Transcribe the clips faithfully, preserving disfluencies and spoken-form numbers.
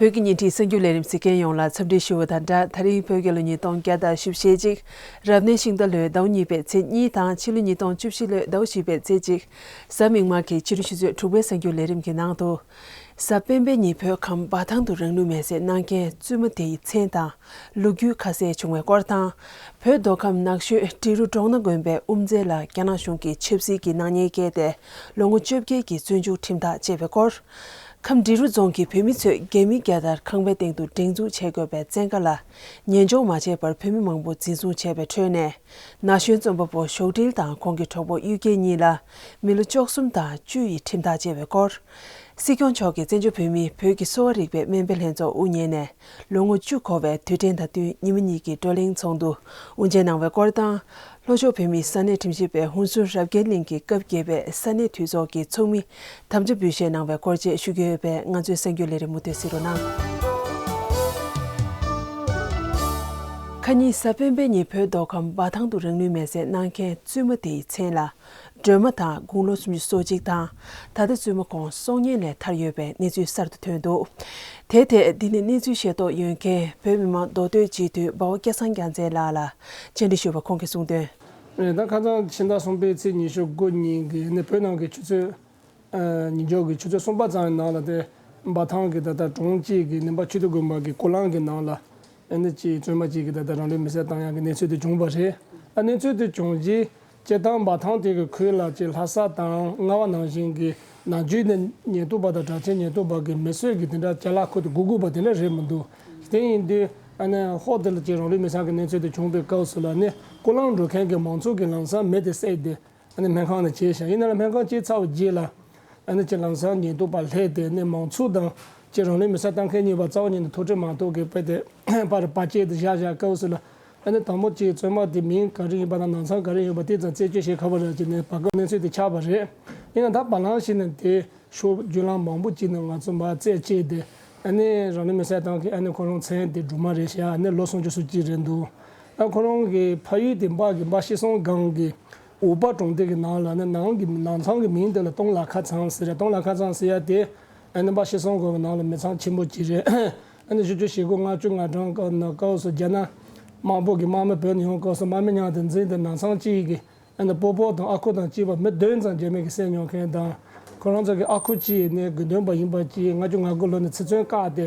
བོད་ཀྱི་ཉིན་རེའི་གསར་འགྱུར་ལས་རིམ་གཟིགས་མཁན་ཡོངས་ལ་འཚམས་འདྲི་ཞུ་བ་དང་སྦྲགས། ད་རིང་བོད་རྒྱལ་ལོ་ཉིས་སྟོང་བརྒྱ་དང་བཞི་བཅུ་ཞེ་གཅིག་རབ་གནས་ཤིང་རྟ་ལོའི་ཟླ་བ་གཉིས་པའི་ཚེས་གཉིས་དང་ཕྱི་ལོ་ཉིས་སྟོང་བཅུ་བཞི་ལོའི་ཟླ་བ་བཞི་པའི་ཚེས་གཅིག་གཟའ་མིག་དམར་གྱི་ཕྱི་དྲོ་ཆུ་ཚོད་དྲུག་པའི་གསར་འགྱུར་ལས་རིམ་གྱི་ནང་དུ། གཟའ་སྤེན་པའི་ཉིན་བོད་ཁམས་འབའ་ཐང་དུ་རང་ལུས་མེར་སྲེག་གནང་མཁན་བཙུན་མ་དེ་ཡི་མཚན་དང་ལོ་རྒྱུས་ཁ་གསལ་བྱུང་བའི་སྐོར་དང་། བོད་མདོ་ཁམས་ནགས་ཤོད་འབྲི་རུ་འབྲོང་སྣ་དགོན་པའི་དབུ་མཛད་ལ་རྒྱ་ནག་གཞུང་གིས་ཆབ་སྲིད་ཀྱི་སྣང་བརྙན་བཀལ་ཏེ་ལོ་ངོ་བཅོ་བརྒྱད་ཀྱི་བཙོན་འཇུག་ཁྲིམས་ཐག་བཅད་པའི་སྐོར། ཁམས་འབྲི་རུ་རྫོང་གི་བོད་མི་ཚོས་རྒྱ་མི་རྒྱལ་དར་ཁང་པའི་སྟེང་དུ་སྒྲེང་འཛུགས་བྱེད་དགོས་པའི་བཙན་བཀའ་ལ་ཉན་འཇོག་མ་བྱས་པར་བོད་མི་མང་པོ་འཛིན་བཟུང་བྱས་པའི་ཁྲོད་ནས། ན་གཞོན་རྩོམ་པ་པོ་ཞོགས་སྒྲིལ་དང་ཁོང་གི་གྲོགས་པོ་གཡུལ་རྒྱལ་གཉིས་ལ་མི་ལོ་བཅུ་གསུམ་དང་བཅུ་ཡི་ཁྲིམས་ཐག་བཅད་པའི་སྐོར། སྲིད་སྐྱོང་མཆོག་གིས་བཙན་བྱོལ་བོད་མིའི་བོད་ཀྱི་གསོ་བ་རིག་པའི་སྨན་པའི་ལྷན་ཚོགས་དབུ་བརྙེས་ནས་ལོ་ངོ་བཅུ་འཁོར་བའི་དུས་དྲན་དང་བསྟུན་ཉི་མ་གཉིས་ཀྱི་བགྲོ་གླེང་ཚོགས་འདུ་དབུ་འབྱེད་གནང་བའི་སྐོར་དང་། ལྷོ་ཕྱོགས་བོད་མིའི་ས་གནས་ཁྲིམས་ཞིབ་པས་ཧུན་སུར་རབ་རྒྱས་གླིང་གི་སྐབས་བརྒྱད་པའི་ས་གནས་འཐུས་ཚོགས་ཀྱི་ཚོགས་མི་དམ་བཅའ་འབུལ་བཞེས་གནང་བའི་སྐོར་བཅས་ཞུ་རྒྱུ་ཡོད་པས། ང་ཚོའི་གསར་འགྱུར་ལས་རིམ་མུ་མཐུད་གཟིགས་རོགས་གནང་། ཁ་ཉིན་གཟའ་སྤེན་པའི་ཉིན་བོད་མདོ་ཁམས་འབའ་ཐང་དུ་རང་ལུས་མེར་སྲེག་གནང་མཁན་བཙུན་མ་དེའི་མཚན་ལ། སྒྲོལ་མ་དང་དགུང་ལོ་སུམ་ཅུ་སོ་གཅིག་དང་། ད་ལྟ་བཙུན་མ་ཁོང་སྲོག་ཉེན་ལས་ཐར་ཡོད་པའི་གནས་ཚུལ་གསར་དུ་ཐོན་འདུག་དེའི་ཐད་འདི་ནས་གནས་ཚུལ་ཤེས་རྟོགས་ཡོད་མཁན་བོད་མི་མང་མདོ་སྟོད་སྤྱི་འཐུས་འབའ་བ་སྐལ་བཟང་རྒྱལ་མཚན་ལགས་ལ་བཅར་འདྲི་ཞུས་པ་ཁོང་གིས་གསུངས་དོན། ད་ཁ་སང་ཕྱི་ཟླ་གསུམ་པའི་ཚེས་ཉི་ཤུ་དགུ་ཉིན་གྱི་ནི་བོད་ནང་གི་ཆུ་ཚོད་ཉིན་འགྱུར་གྱི་ཆུ་ཚོད་གསུམ་པ་ཙམ་ནང་ལ་དེ་འབའ་ཐང་གི་ད་ལྟ་གྲོང་གཅིག་གི་ནི་འབའ་ཆོས་སྡེ་དགོན་པ་གི་སྐོར་ལམ་གྱི་ནང་ལ། ཨ་ནི་ཅིག་བཙུན་མ་ཅིག་གིས་ད་ལྟ་རང་ལུས་མེར་སྲེག་བཏང་ཡག་གི་གནས་ཚུལ་དེ་བྱུང་བ་རེད། ཨ་གནས་ཚུལ་དེ་བྱུང་རྗེས་སྤྱིར་བཏང་འབའ་ཐང་དེ་གི་ཁུལ་ལ་ཅིག་ལྷ་ས་དང་རྔ་བ་ནང་བཞིན་གྱི་ནམ་རྒྱུན་ནས་ཉེན་རྟོག་པ་དང་དྲག་ཆས་ཉེན་རྟོག་པ་གི་མི་གསོད་ཀྱི་དེ་འདྲ་ཅ་ལག་ཁུར་དེ་སྒུག་སྒུག་པ་དེ་འདྲ་རེད་མི་འདུག་དེ་ཡིན་དུས་ཨ་ནི་ཧོབ་དེ་ལ་ཅིག་རང་ལུས་མེར་སྲེག་གི་གནས་ཚུལ་དེ་བྱུང་བའི་སྐབས་སུ་ལ་ནི་སྐོར་ལམ་འགྲོ་མཁན་གྱི་མང་ཚོགས་ཀྱིས་ལམ་སང་མེ་དེ་བསད་དེ། ཨ་ནི་སྨན་ཁང་ནང་བསྐྱལ་ཞིང་། ཡིན་ན་ལ་སྨན་ཁང་བསྐྱལ་ཚར་བའི་རྗེས་ལ་ཨ་ནི་ཅིག་ལམ་སང་ཉེན་རྟོག་པ་སླེབས་ཏེ་ནི་མང་ཚོགས་དང་ཅིག་རང་ལུས་མེར་སྲེག་བཏང་མཁན་གཉིས་བར་རྩ་བ་ཉིད་ནས་ཐུག་འཕྲད་མ་ཐུབ་ཀྱི་དཔེ་དེ་པར་བར་ཆད་དེ་བཞག་བཞག་སྐབས་སུ་ལ། ཨ་ནི་དང་པོ་ཅིག་བཙུན་མ་དེ་མིང་ག་རེ་ཡིན་པ་དང་ནང་ཚང་ག་རེ་ཡིན་པ་དེ་ཙམ་རྩད་གཅོད་བྱེད་ཁག་པོ་རེད་ཅེས་ནས་བར་སྐབས་གནས་ཚུལ་དེ་ཆགས་པ་རེད། ཡིན་ན་ད་བར་ལམ་ཞིག་ནས་དེ་ཤོག་བརྒྱུད་ལམ་མང་པོ་ཅིག་ནས་ང་ཚོ་མར་རྩད་བཅད་དེ་ཨ་ནི་རང་ལུས་མེར་སྲེག་བཏང་མཁན་ཨ་ནི་ཁོ་རང་མཚན་དེ་སྒྲོལ་མ་རེད་ཤག་ཨ་ནི་ལོ་སུམ་ཅུ་སོ་གཅིག་རེད་འདུག་ཨ་ཁོ་རང་གི་ཕ་ཡུལ་དེ་འབའ་གི་འབའ་ཤི་སོང་སྒང་གི་འུག་པ་གྲོང་སྡེ་གི་ནང་ལ་ནི་ནང་གི་ནང་ཚང་གི་མིང་དེ་ལ་སྟོང་ལ་ཁ་ཚང་ཟེར་རེད། སྟོང་ལ་ཁ་ཚང་ཟེར་ཡ་དེ་ཨ་ནི་འབའ་ཤི་སོང་སྒང་གི་ནང་ལ་མི་ཚང་ཆེན་པོ་ཅིག་རེད། ཨ་ནི་ཞེ་དྲག་ཞེ་དགུ་ལྔ་བཅུ་ང་གྲངས་སྐབས་ན་སྐབས་སུ་རྒྱ་ནག་དམར་པོ་གི་དམག་མི་བོད་ནས་ཡོང་སྐབས་སུ་དམག་མི་མཉམ་དུ་འཛིང་དེ་ནང་ཚང་གཅིག་གི་ཨ་ནི་སྤོ་སྤོ་དང་ཨ་ཁུ་དང་བཅས་པ་མི་བདུན་ཙམ་རྒྱ་མི་གིས་བསད་མྱོང་མཁན་དང་། ཁོ་རང་ཚོ་གི་ཨ་ཁུ་གཅིག་ནི་དགེ་འདུན་པ་ཡིན་པ་གཅིག་ལྔ་བཅུ་ང་དགུ་ལོ་ནས་ཚེ་བཙོན་བཀག་སྟེ་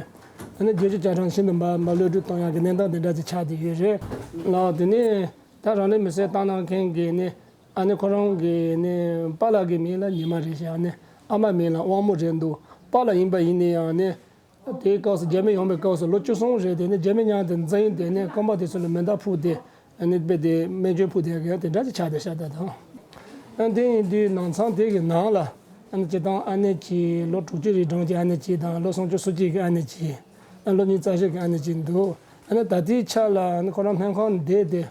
ཨ་ནི་རྒྱལ་གཅེས་བཅའ་ཁྲིམས་ཤིན་ཏུ་མ་མ་གློད་གྲོལ་གཏོང་ཡག་གི་གནས་སྟངས་དེ་འདྲ་ཅིག་ཆགས་བསྡད་ཡོད་རེད་ལགས། དེ་ནས་ད་རང་ལུས་མེར་སྲེག་བཏང་གནང་མཁན་གྱི་ནི་ཨ་ནི་ཁོ་རང་གི་ནི་པཱ་ལགས་ཀྱི་མིང་ལ་ཉི་མ་རེད་ཤག་ཨ་ནི་ཨ་མ་མིང་ལ་དབང་མོ་རེད་འདུག་པཱ་ལགས་ཡིན་པ་ཡིན་ན་ཡང་ནི། དེའི་སྐབས་སུ་རྒྱ་མི་ཡོང་བའི་སྐབས་སུ་ལོ་བཅུ་གསུམ་རེད། དེ་ནས་རྒྱ་མི་མཉམ་དུ་འཛིང་དེ་ནས་རྐང་པ་དེ་ཚོ་ལ་མེ་མདའ་ཕུག་སྟེ་ཨ་ནི་དཔེ་དེ་རྨས་སྐྱོན་ཕོག་དེ་ག་དེ་འདྲ་ཅིག་ཆགས་བསྡད་ཤག་ད་དང་། ཨ་དེ་ཡིན་དུས་ནང་ཚང་དེ་གི་ནང་ལ་ཨ་ནི་སྤྱིར་བཏང་ཨ་ནེ་གཅིག་ལོ་དྲུག་ཅུ་རེ་གྲངས་ཀྱི་ཨ་ནེ་གཅིག་དང་ལོ་སུམ་ཅུ་སོ་གཅིག་གི་ཨ་ནེ་གཅིག་ཨ་ལོ་གཉིས་རྩ་བཞི་གི་ཨ་ནེ་གཅིག་འདུག་ཨ་ནི་ད་ལྟའི་ཆ་ལ་ཨ་ནི་ཁོ་རང་སྨན་ཁང་བསྡད་དེ།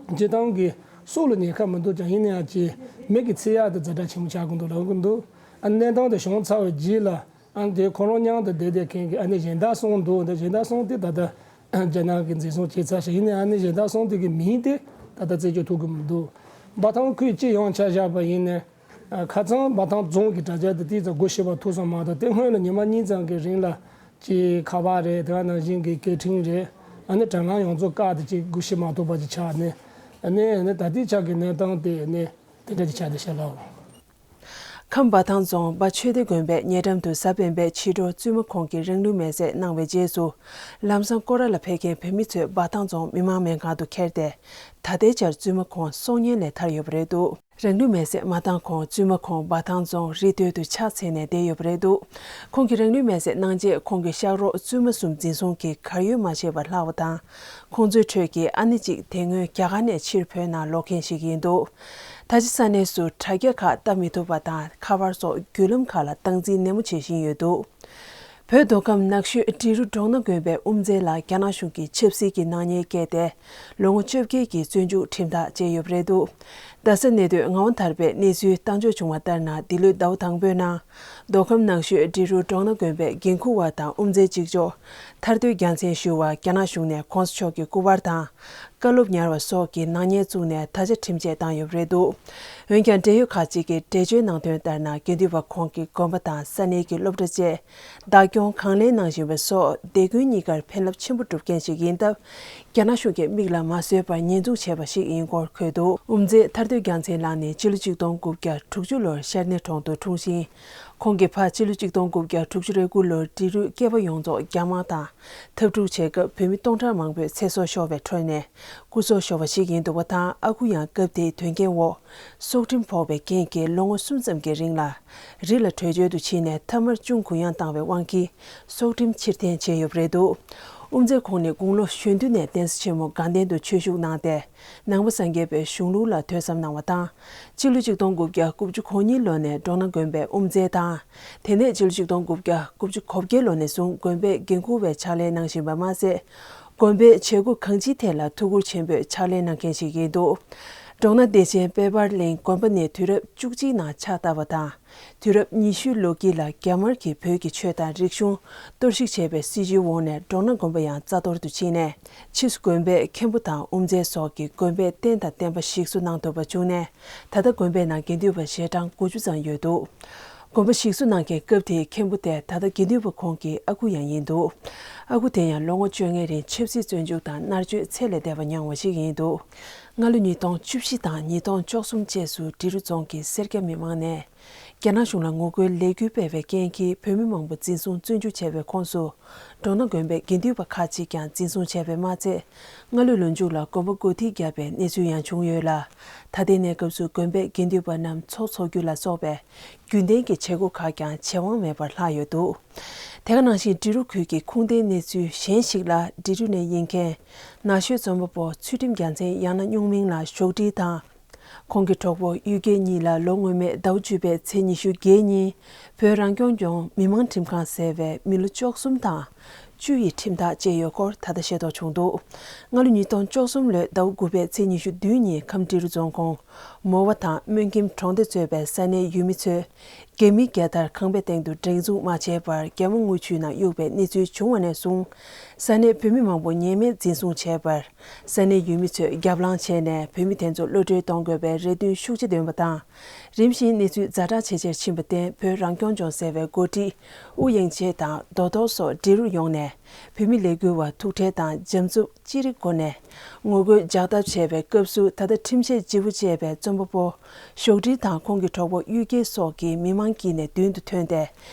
སྤྱིར་བཏང་གི་སྲོག་ལ་ཉེན་ཁ་མི་འདུག་ཀྱང་ཡིན་ན་ཡང་ཅིག་མི་གི་འཚེ་ཡག་དེ་ཛ་དྲག་ཆེན་པོ་ཆགས་ཀྱི་འདུག་ལབ་ཀྱི་འདུག་ཨ་ནི་གནས་སྟངས་དེ་བྱུང་ཚར་བའི་རྗེས་ལ། ཨ་ནི་དེ་ཁོ་རང་མཉམ་དུ་བསྡད་བསྡད་མཁན་གྱི་ཨ་ནེ་གཞན་དག་གསུམ་འདུག་འདི་གཞན་དག་གསུམ་དེ་ད་ལྟ་རྒྱ་ནག་གིས་འཛིན་བཟུང་བྱས་ཚར་ཞིང་ཡིན་ནའི་ཨ་ནེ་གཞན་དག་གསུམ་དེ་གི་མིང་དེ་ད་ལྟ་བརྩི་རྒྱུ་ཐུབ་ཀྱི་མི་འདུག་འབའ་ཐང་ཁུལ་སྤྱི་ཡོངས་ཆ་བཞག་པ་ཡིན་ནའི་ཁ་ཚང་འབའ་ཐང་རྫོང་གི་དྲ་རྒྱ་དེ་ཏིག་ཙམ་སྒོ་ཕྱེ་བ་ཐུབ་སོང་མ་གཏོགས་དེ་སྔོན་ལ་ཉི་མ་གཉིས་ཙམ་གྱི་རིང་ལ་ཅིག་ཁ་པར་རེད། དེ་ག་ནང་བཞིན་གྱི་སྐད་འཕྲིན་རེད། ཨ་ནེ་དྲ་ལམ་ཡོངས་རྫོགས་བཀག་དེ་ཅིག་སྒོ་ཕྱེ་མ་ཐུབ་པ་ཅིག་ཆགས་ནས་ཨ་ནེ་ཨ་ནེ་ད་ལྟའི་ཆ་གི་གནས་སྟངས་དེ་ཨ་ནེ་དེ་འདྲ་ཅིག་ཆགས་བསྡད་ཤག་ལགས། ཁམས་འབའ་ཐང་རྫོང་འབའ་ཆོས་སྡེ་དགོན་པའི་ཉེ་འགྲམ་དུ་གཟའ་སྤེན་པའི་ཕྱི་དྲོ་བཙུན་མ་ཁོང་གིས་རང་ལུས་མེར་སྲེག་གནང་བའི་རྗེས་སུ། ལམ་སང་སྐོར་ར་ལ་ཕེབས་མཁན་བོད་མི་ཚོས་འབའ་ཐང་རྫོང་མི་མང་སྨན་ཁང་དུ་ཁྱེར་ཏེ། ད་ལྟའི་ཆར་བཙུན་མ་ཁོང་སྲོག་ཉེན་ལས་ཐར་ཡོད་པ་རེད་འདུག་རང་ལུས་མེར་སྲེག་མ་བཏང་གོང་བཙུན་མ་ཁོང་འབའ་ཐང་རྫོང་རི་སྟོད་དུ་ཕྱག་འཚལ་ནས་བསྡད་ཡོད་པ་རེད་འདུག་ཁོང་གིས་རང་ལུས་མེར་སྲེག་གནང་རྗེས་ཁོང་གི་ཤག་རོགས་བཙུན་མ་གསུམ་འཛིན་བཟུང་གིས་གར་ཡོད་མ་ཆད་པར་ལྷག་པ་དང་། ཁོང་ཚོའི་ཁྲོད་ཀྱི་ཨ་ནེ་གཅིག་དེ་སྔོན་རྒྱ་གར་ནས་ཕྱིར་བོད་ནང་ལོག་མཁན་ཞིག་ཡིན་འདུག་ད་ཆ་ས་གནས་སུ་དྲ་རྒྱ་ཁག་བལྟ་མི་ཐུབ་པ་དང་ཁ་པར་སོགས་བརྒྱུད་ལམ་ཁག་ལ་སྟངས་འཛིན་ནན་མོ་བྱེད་བཞིན་ཡོད་འདུག་བོད་མདོ་ཁམས་ནགས་ཤོད་འབྲི་རུ་འབྲོང་སྣ་དགོན་པའི་དབུ་མཛད་ལ་རྒྱ་ནག་གཞུང་གིས་ཆབ་སྲིད་ཀྱི་སྣང་བརྙན་བཀལ་ཏེ་ལོ་ངོ་བཅོ་བརྒྱད་ཀྱི་བཙོན་འཇུག་ཁྲིམས་ཐག་བཅད་ཡོད་པ་རེད་འདུག་རྡ་ས་གནས་སྡོད་ངག་དབང་དར་པས་གནས་ཚུལ་བཏང་འཇོག་བྱུང་བ་ལྟར་ན། འདི་ལོའི་ཟླ་བ་དང་པོའི་ནང་མདོ་ཁམས་ནགས་ཤོད་འབྲི་རུ་འབྲོང་སྣ་དགོན་པའི་འགན་འཁུར་བ་དང་དབུ་མཛད་གཅིག་ལྕོགས་ཐར་འདོད་རྒྱལ་མཚན་ཞུ་བར་རྒྱ་ནག་གཞུང་ནས་གོང་ས་མཆོག་གི་སྐུ་པར་དང་། བཀའ་སློབ་ཉར་བ་སོགས་ཀྱི་སྣང་བརྙན་བཙུགས་ནས་ད་ཆ་ཁྲིམས་ཆད་བཏང་ཡོད་པ་རེད་འདུག་འོན་ཀྱང་འབྲེལ་ཡོད་ཁག་ཅིག་གིས་འགྲེལ་བརྗོད་གནང་དོན་ལྟར་ན། དགེ་འདུན་པ་ཁོང་གི་དགོན་པ་དང་ས་གནས་ཀྱི་སློབ་གྲྭ་བཅས་བདག་སྐྱོང་ གཏོང་གང་ལེན་གནང་བཞིན་པ་སོགས་སྡེ་ཁུལ་གཉིས་ཀར་ཕན་རླབས་ཆེན་པོ་སྒྲུབ་མཁན་ཞིག་ཡིན་སྟབས། རྒྱ་ནག་གཞུང་གིས་མིག་ལ་མ་བཟོད་པར་ཉེས་འཛུགས་བྱས་པ་ཞིག་ཡིན་སྐོར་འཁོད་འདུག་དབུ་མཛད་ཐར་འདོད་རྒྱལ་མཚན་ལགས་ནི་ཕྱི་ལོ་གཅིག་སྟོང་དགུ་བརྒྱ་དྲུག་ཅུ་ལོར་ཤར་ནེ་གྲོང་དུ་འཁྲུངས་ཤིང་། ཁོང་གི་ཕ་ཕྱི་ལོ་གཅིག་སྟོང་དགུ་བརྒྱ་དྲུག་ཅུ་རེ་དགུ་ལོར་འབྲི་རུས་སྐྱེས་པ་ཡོངས་རྫོགས་རྒྱ་དམར་དང་འཐབ་འཁྲུག་བྱས་སྐབས་བོད་མི་སྟོང་ཕྲག་མང་པོས་ཚེ་སྲོག་ཤོར་བའི་ཁྲོད་ནས་སྐུ་སྲོག་ཤོར་བ་ཞིག་ཡིན་འདུག་པ་དང་། ཨ་ཁུ་ཡང་སྐབས་དེའི་དོན་རྐྱེན་འོག་སྲོག་ཁྲིམས་ཕོག་པའི་རྐྱེན་གྱིས་ལོ་ངོ་གསུམ་ཙམ་གྱི་རིང་ལ་རི་ལ་བྲོས་བྱོལ་དུ་ཕྱིན་ནས་མཐའ་མར་ཅུང་གུ་ཡངས་བཏང་བའི་དབང་གིས་སྲོག་ཁྲིམས་ཕྱིར་འཐེན་བྱས་ཡོད་པ་རེད་འདུག་དབུ་མཛད་ཁོང་ནི་དགུང་ལོ་གཞོན་དུས་ནས་གདན་ས་ཆེན་མོ་དགའ་ལྡན་དུ་ཆོས་ཞུགས་གནང་སྟེ། ནང་པ་སངས་རྒྱས་པའི་གཞུང་ལུགས་ལ་ཐོས་བསམ་གནང་བ་དང་། སྤྱི་ལོ་ཆིག་སྟོང་དགུ་བརྒྱ་དགུ་བཅུ་གོ་གཉིས་ལོ་ནས་འབྲོང་སྣ་དགོན་པའི་དབུ་མཛད་དང་། དེ་ནས་སྤྱི་ལོ་ཆིག་སྟོང་དགུ་བརྒྱ་དགུ་བཅུ་གོ་བརྒྱད་ལོ་ནས་བཟུང་དགོན་པའི་འགན་འཁུར་བའི་ཕྱག་ལས་གནང་བཞིན་པ་མ་ཟད། དགོན་པའི་བྱེད་སྒོ་གང་ཅིའི་ཐད་ལ་ཐུགས་ཁུར་ཆེན་པོས་ཕྱག་ལས་གནང་མཁན་ཞིག་ཡིན་འདུག་འབྲོང་སྣ་བདེ་ཆེན་དཔལ་འབར་གླིང་དགོན་པ་ནས་དུས་རབས་བཅུ་གཅིག་ནང་ཕྱག་བཏབ་པ་དང་། དུས་རབས་ཉི་ཤུའི་ལོ་དཀྱིལ་ལ་རྒྱ་དམར་གྱིས་བོད་ཀྱི་ཆོས་དང་རིག་གཞུང་གཏོར་བཤིག་བྱས་པའི་སྲིད་བྱུས་འོག་ནས་འབྲོང་སྣ་དགོན་པ་ཡང་རྩ་གཏོར་དུ་ཕྱིན་ནས། ཕྱིས་སུ་དགོན་པས་མཁན་པོ་དང་དབུ་མཛད་སོགས་ཀྱི་དགོན་པའི་རྟེན་དང་བརྟེན་པ་ཞིག་གསོ་གནང་ཐུབ་པ་བྱུང་ནས། ད་ལྟ་དགོན་པའི་ནང་དགེ་འདུན་པ་ཞལ་གྲངས་དགུ་བཅུ་ཙམ་ཡོད་འདུག་དགོན་པ་ཞིག་གསོ་གནང་མཁན་སྐབས་དེའི་མཁན་པོ་དེ་ད་ལྟ་དགེ་འདུན་པ་ཁོང་གི་ཨ་ཁུ་ཡང་ཡིན་འདུག་ཨ་ཁུ་དེ་ཡང་ལོ་ངོ་བཅོ་ལྔའི་རིང་ཆབ་སྲིད་བཙོན་འཇུག་དང་མནར་གཅོད་ཚད་ལས་འདས་པ་མྱངས་བ་ཞིག་ཡིན་འདུག་སྔ་ལོ་ཉིས་སྟོང་བཅུ་བཞི་དང་ཉིས་སྟོང་བཅུ་གསུམ་བཅས་སུ་འབྲི་རུ་རྫོང་གི་སེར་སྐྱ་མི་མང་ནས། རྒྱ་ནག་གཞུང་ལ་ངོ་རྒོལ་ལས་འགུལ་སྤེལ་བའི་རྐྱེན་གྱིས་བོད་མི་མང་པོ་འཛིན་བཟུང་བཙོན་འཇུག་བྱས་པའི་ཁོངས་སུ། འབྲོང་སྣ་དགོན་པའི་དགེ་འདུན་པ་ཁག་ཅིག་ཀྱང་འཛིན་བཟུང་བྱས་པས་མ་ཚད། སྔ་ལོའི་ལོ་མཇུག་ལ་དགོན་པ་སྒོ་ཐིག་བརྒྱབ་པའི་གནས་ཚུལ་ཡང་བྱུང་ཡོད་ལ། ད་ལྟའི་གནས་སྐབས་སུ་དགོན་པའི་དགེ་འདུན་པ་རྣམས་ཚོགས་འཚོགས་རྒྱུ་ལ་སོགས་པའི་རྒྱུན་ལྡན་གྱི་བྱེད་སྒོ་ཁག་ཀྱང་བྱེད་དབང་མེད་པར་ལྷག་ཡོད་འདུག་དེ་ག་ནང་བཞིན་འབྲི་རུ་ཁུལ་གྱི་ཁུངས་ལྡན་གནས་ཚུལ་གཞན་ཞིག་ལ། འབྲི་རུ་ནས་ཡིན་མཁན་ན་གཞོན་རྩོམ་པ་པོ་ཚུལ་ཁྲིམས་རྒྱལ་མཚན་ཡང་ན་སྨྱུག་མིང་ལ་ཞོགས་སྒྲིལ་དང་། ཁོང་གི་གྲོགས་པོ་གཡུལ་རྒྱལ་གཉིས་ལ་ལོ་སྔོན་མའི་ཟླ་བ་བཅུ་པའི་ཚེས་ཉི་ཤུ་བརྒྱད་ཉིན་བོད་རང་སྐྱོང་ལྗོངས་མི་དམངས་ཁྲིམས་ཁང་ཟེར་བས་མི་ལོ་བཅུ་གསུམ་དང་བཅུ་ཡི་ཁྲིམས་ཐག་བཅད་ཡོད་སྐོར་ད་ལྟ་ཤེས་རྟོགས་བྱུང་འདུག་སྔ་ལོ་ཉིས་སྟོང་བཅུ་གསུམ་ལོའི་ཟླ་བ་དགུ་པའི་ཚེས་ཉི་ཤུ་བདུན་ཉིན་ཁམས་འབྲི་རུ་རྫོང་ཁོངས་མོ་བ་དང་སྨོན་ཁྱིམ་གྲོང་སྡེ་གཙོས་པའི་ས་གནས་ཡུལ་མི་ཚོས། རྒྱ་མིའི་རྒྱལ་དར་ཁང་པའི་སྟེང་དུ་སྒྲེང་འཛུགས་མ་བྱས་པར་རྒྱལ་མོ་རྔུལ་ཆུའི་ནང་གཡུགས་པའི་གནས་ཚུལ་བྱུང་བ་ནས་བཟུང་། ས་གནས་བོད་མི་མང་པོ་ཉེས་མེད་འཛིན་བཟུང་བྱས་པར། ས་གནས་ཡུལ་མི་ཚོས་རྒྱབ་ལངས་བྱས་ནས་བོད་མི་དེ་ཚོ་གློད་གྲོལ་གཏོང་དགོས་པའི་རེ་འདུན་ཤུགས་ཆེ་འདོན་པ་དང་། རིམ་བཞིན་གནས་ཚུལ་ཛ་དྲག་ཇེ་ཆེར་ཕྱིན་པར་བརྟེན་བོད་རང་སྐྱོང་ལྗོངས་ཟེར་བའི་འགོ་ཁྲིད་ཨུ་ཡན་ཆོལ་དང་མདོ་སྟོད་སོགས་འབྲི་རུར་ཡོང་ནས་བོད་མི་ལས་འགུལ་བ་ཐུག་འཕྲད་དང་འཇམ་རྩུབ་ཅི་རིགས་སྒོ་ནས་ངོ་རྒོལ་ཇག་ཐབས་བྱས་པའི་སྐབས་སུ། ད་ལྟ་ཁྲིམས་ཆད་ལྗིད་པོ་བཅད་པའི་རྩོམ་པ་པོ་ཞོགས་སྒྲིལ་དང་ཁོང་གི་གྲོགས་པོ་གཡུལ་རྒྱལ་སོགས་ཀྱིས་མི་མང་དཀྱིལ་ནས་མདུན་དུ་ཐོན་ཏེ།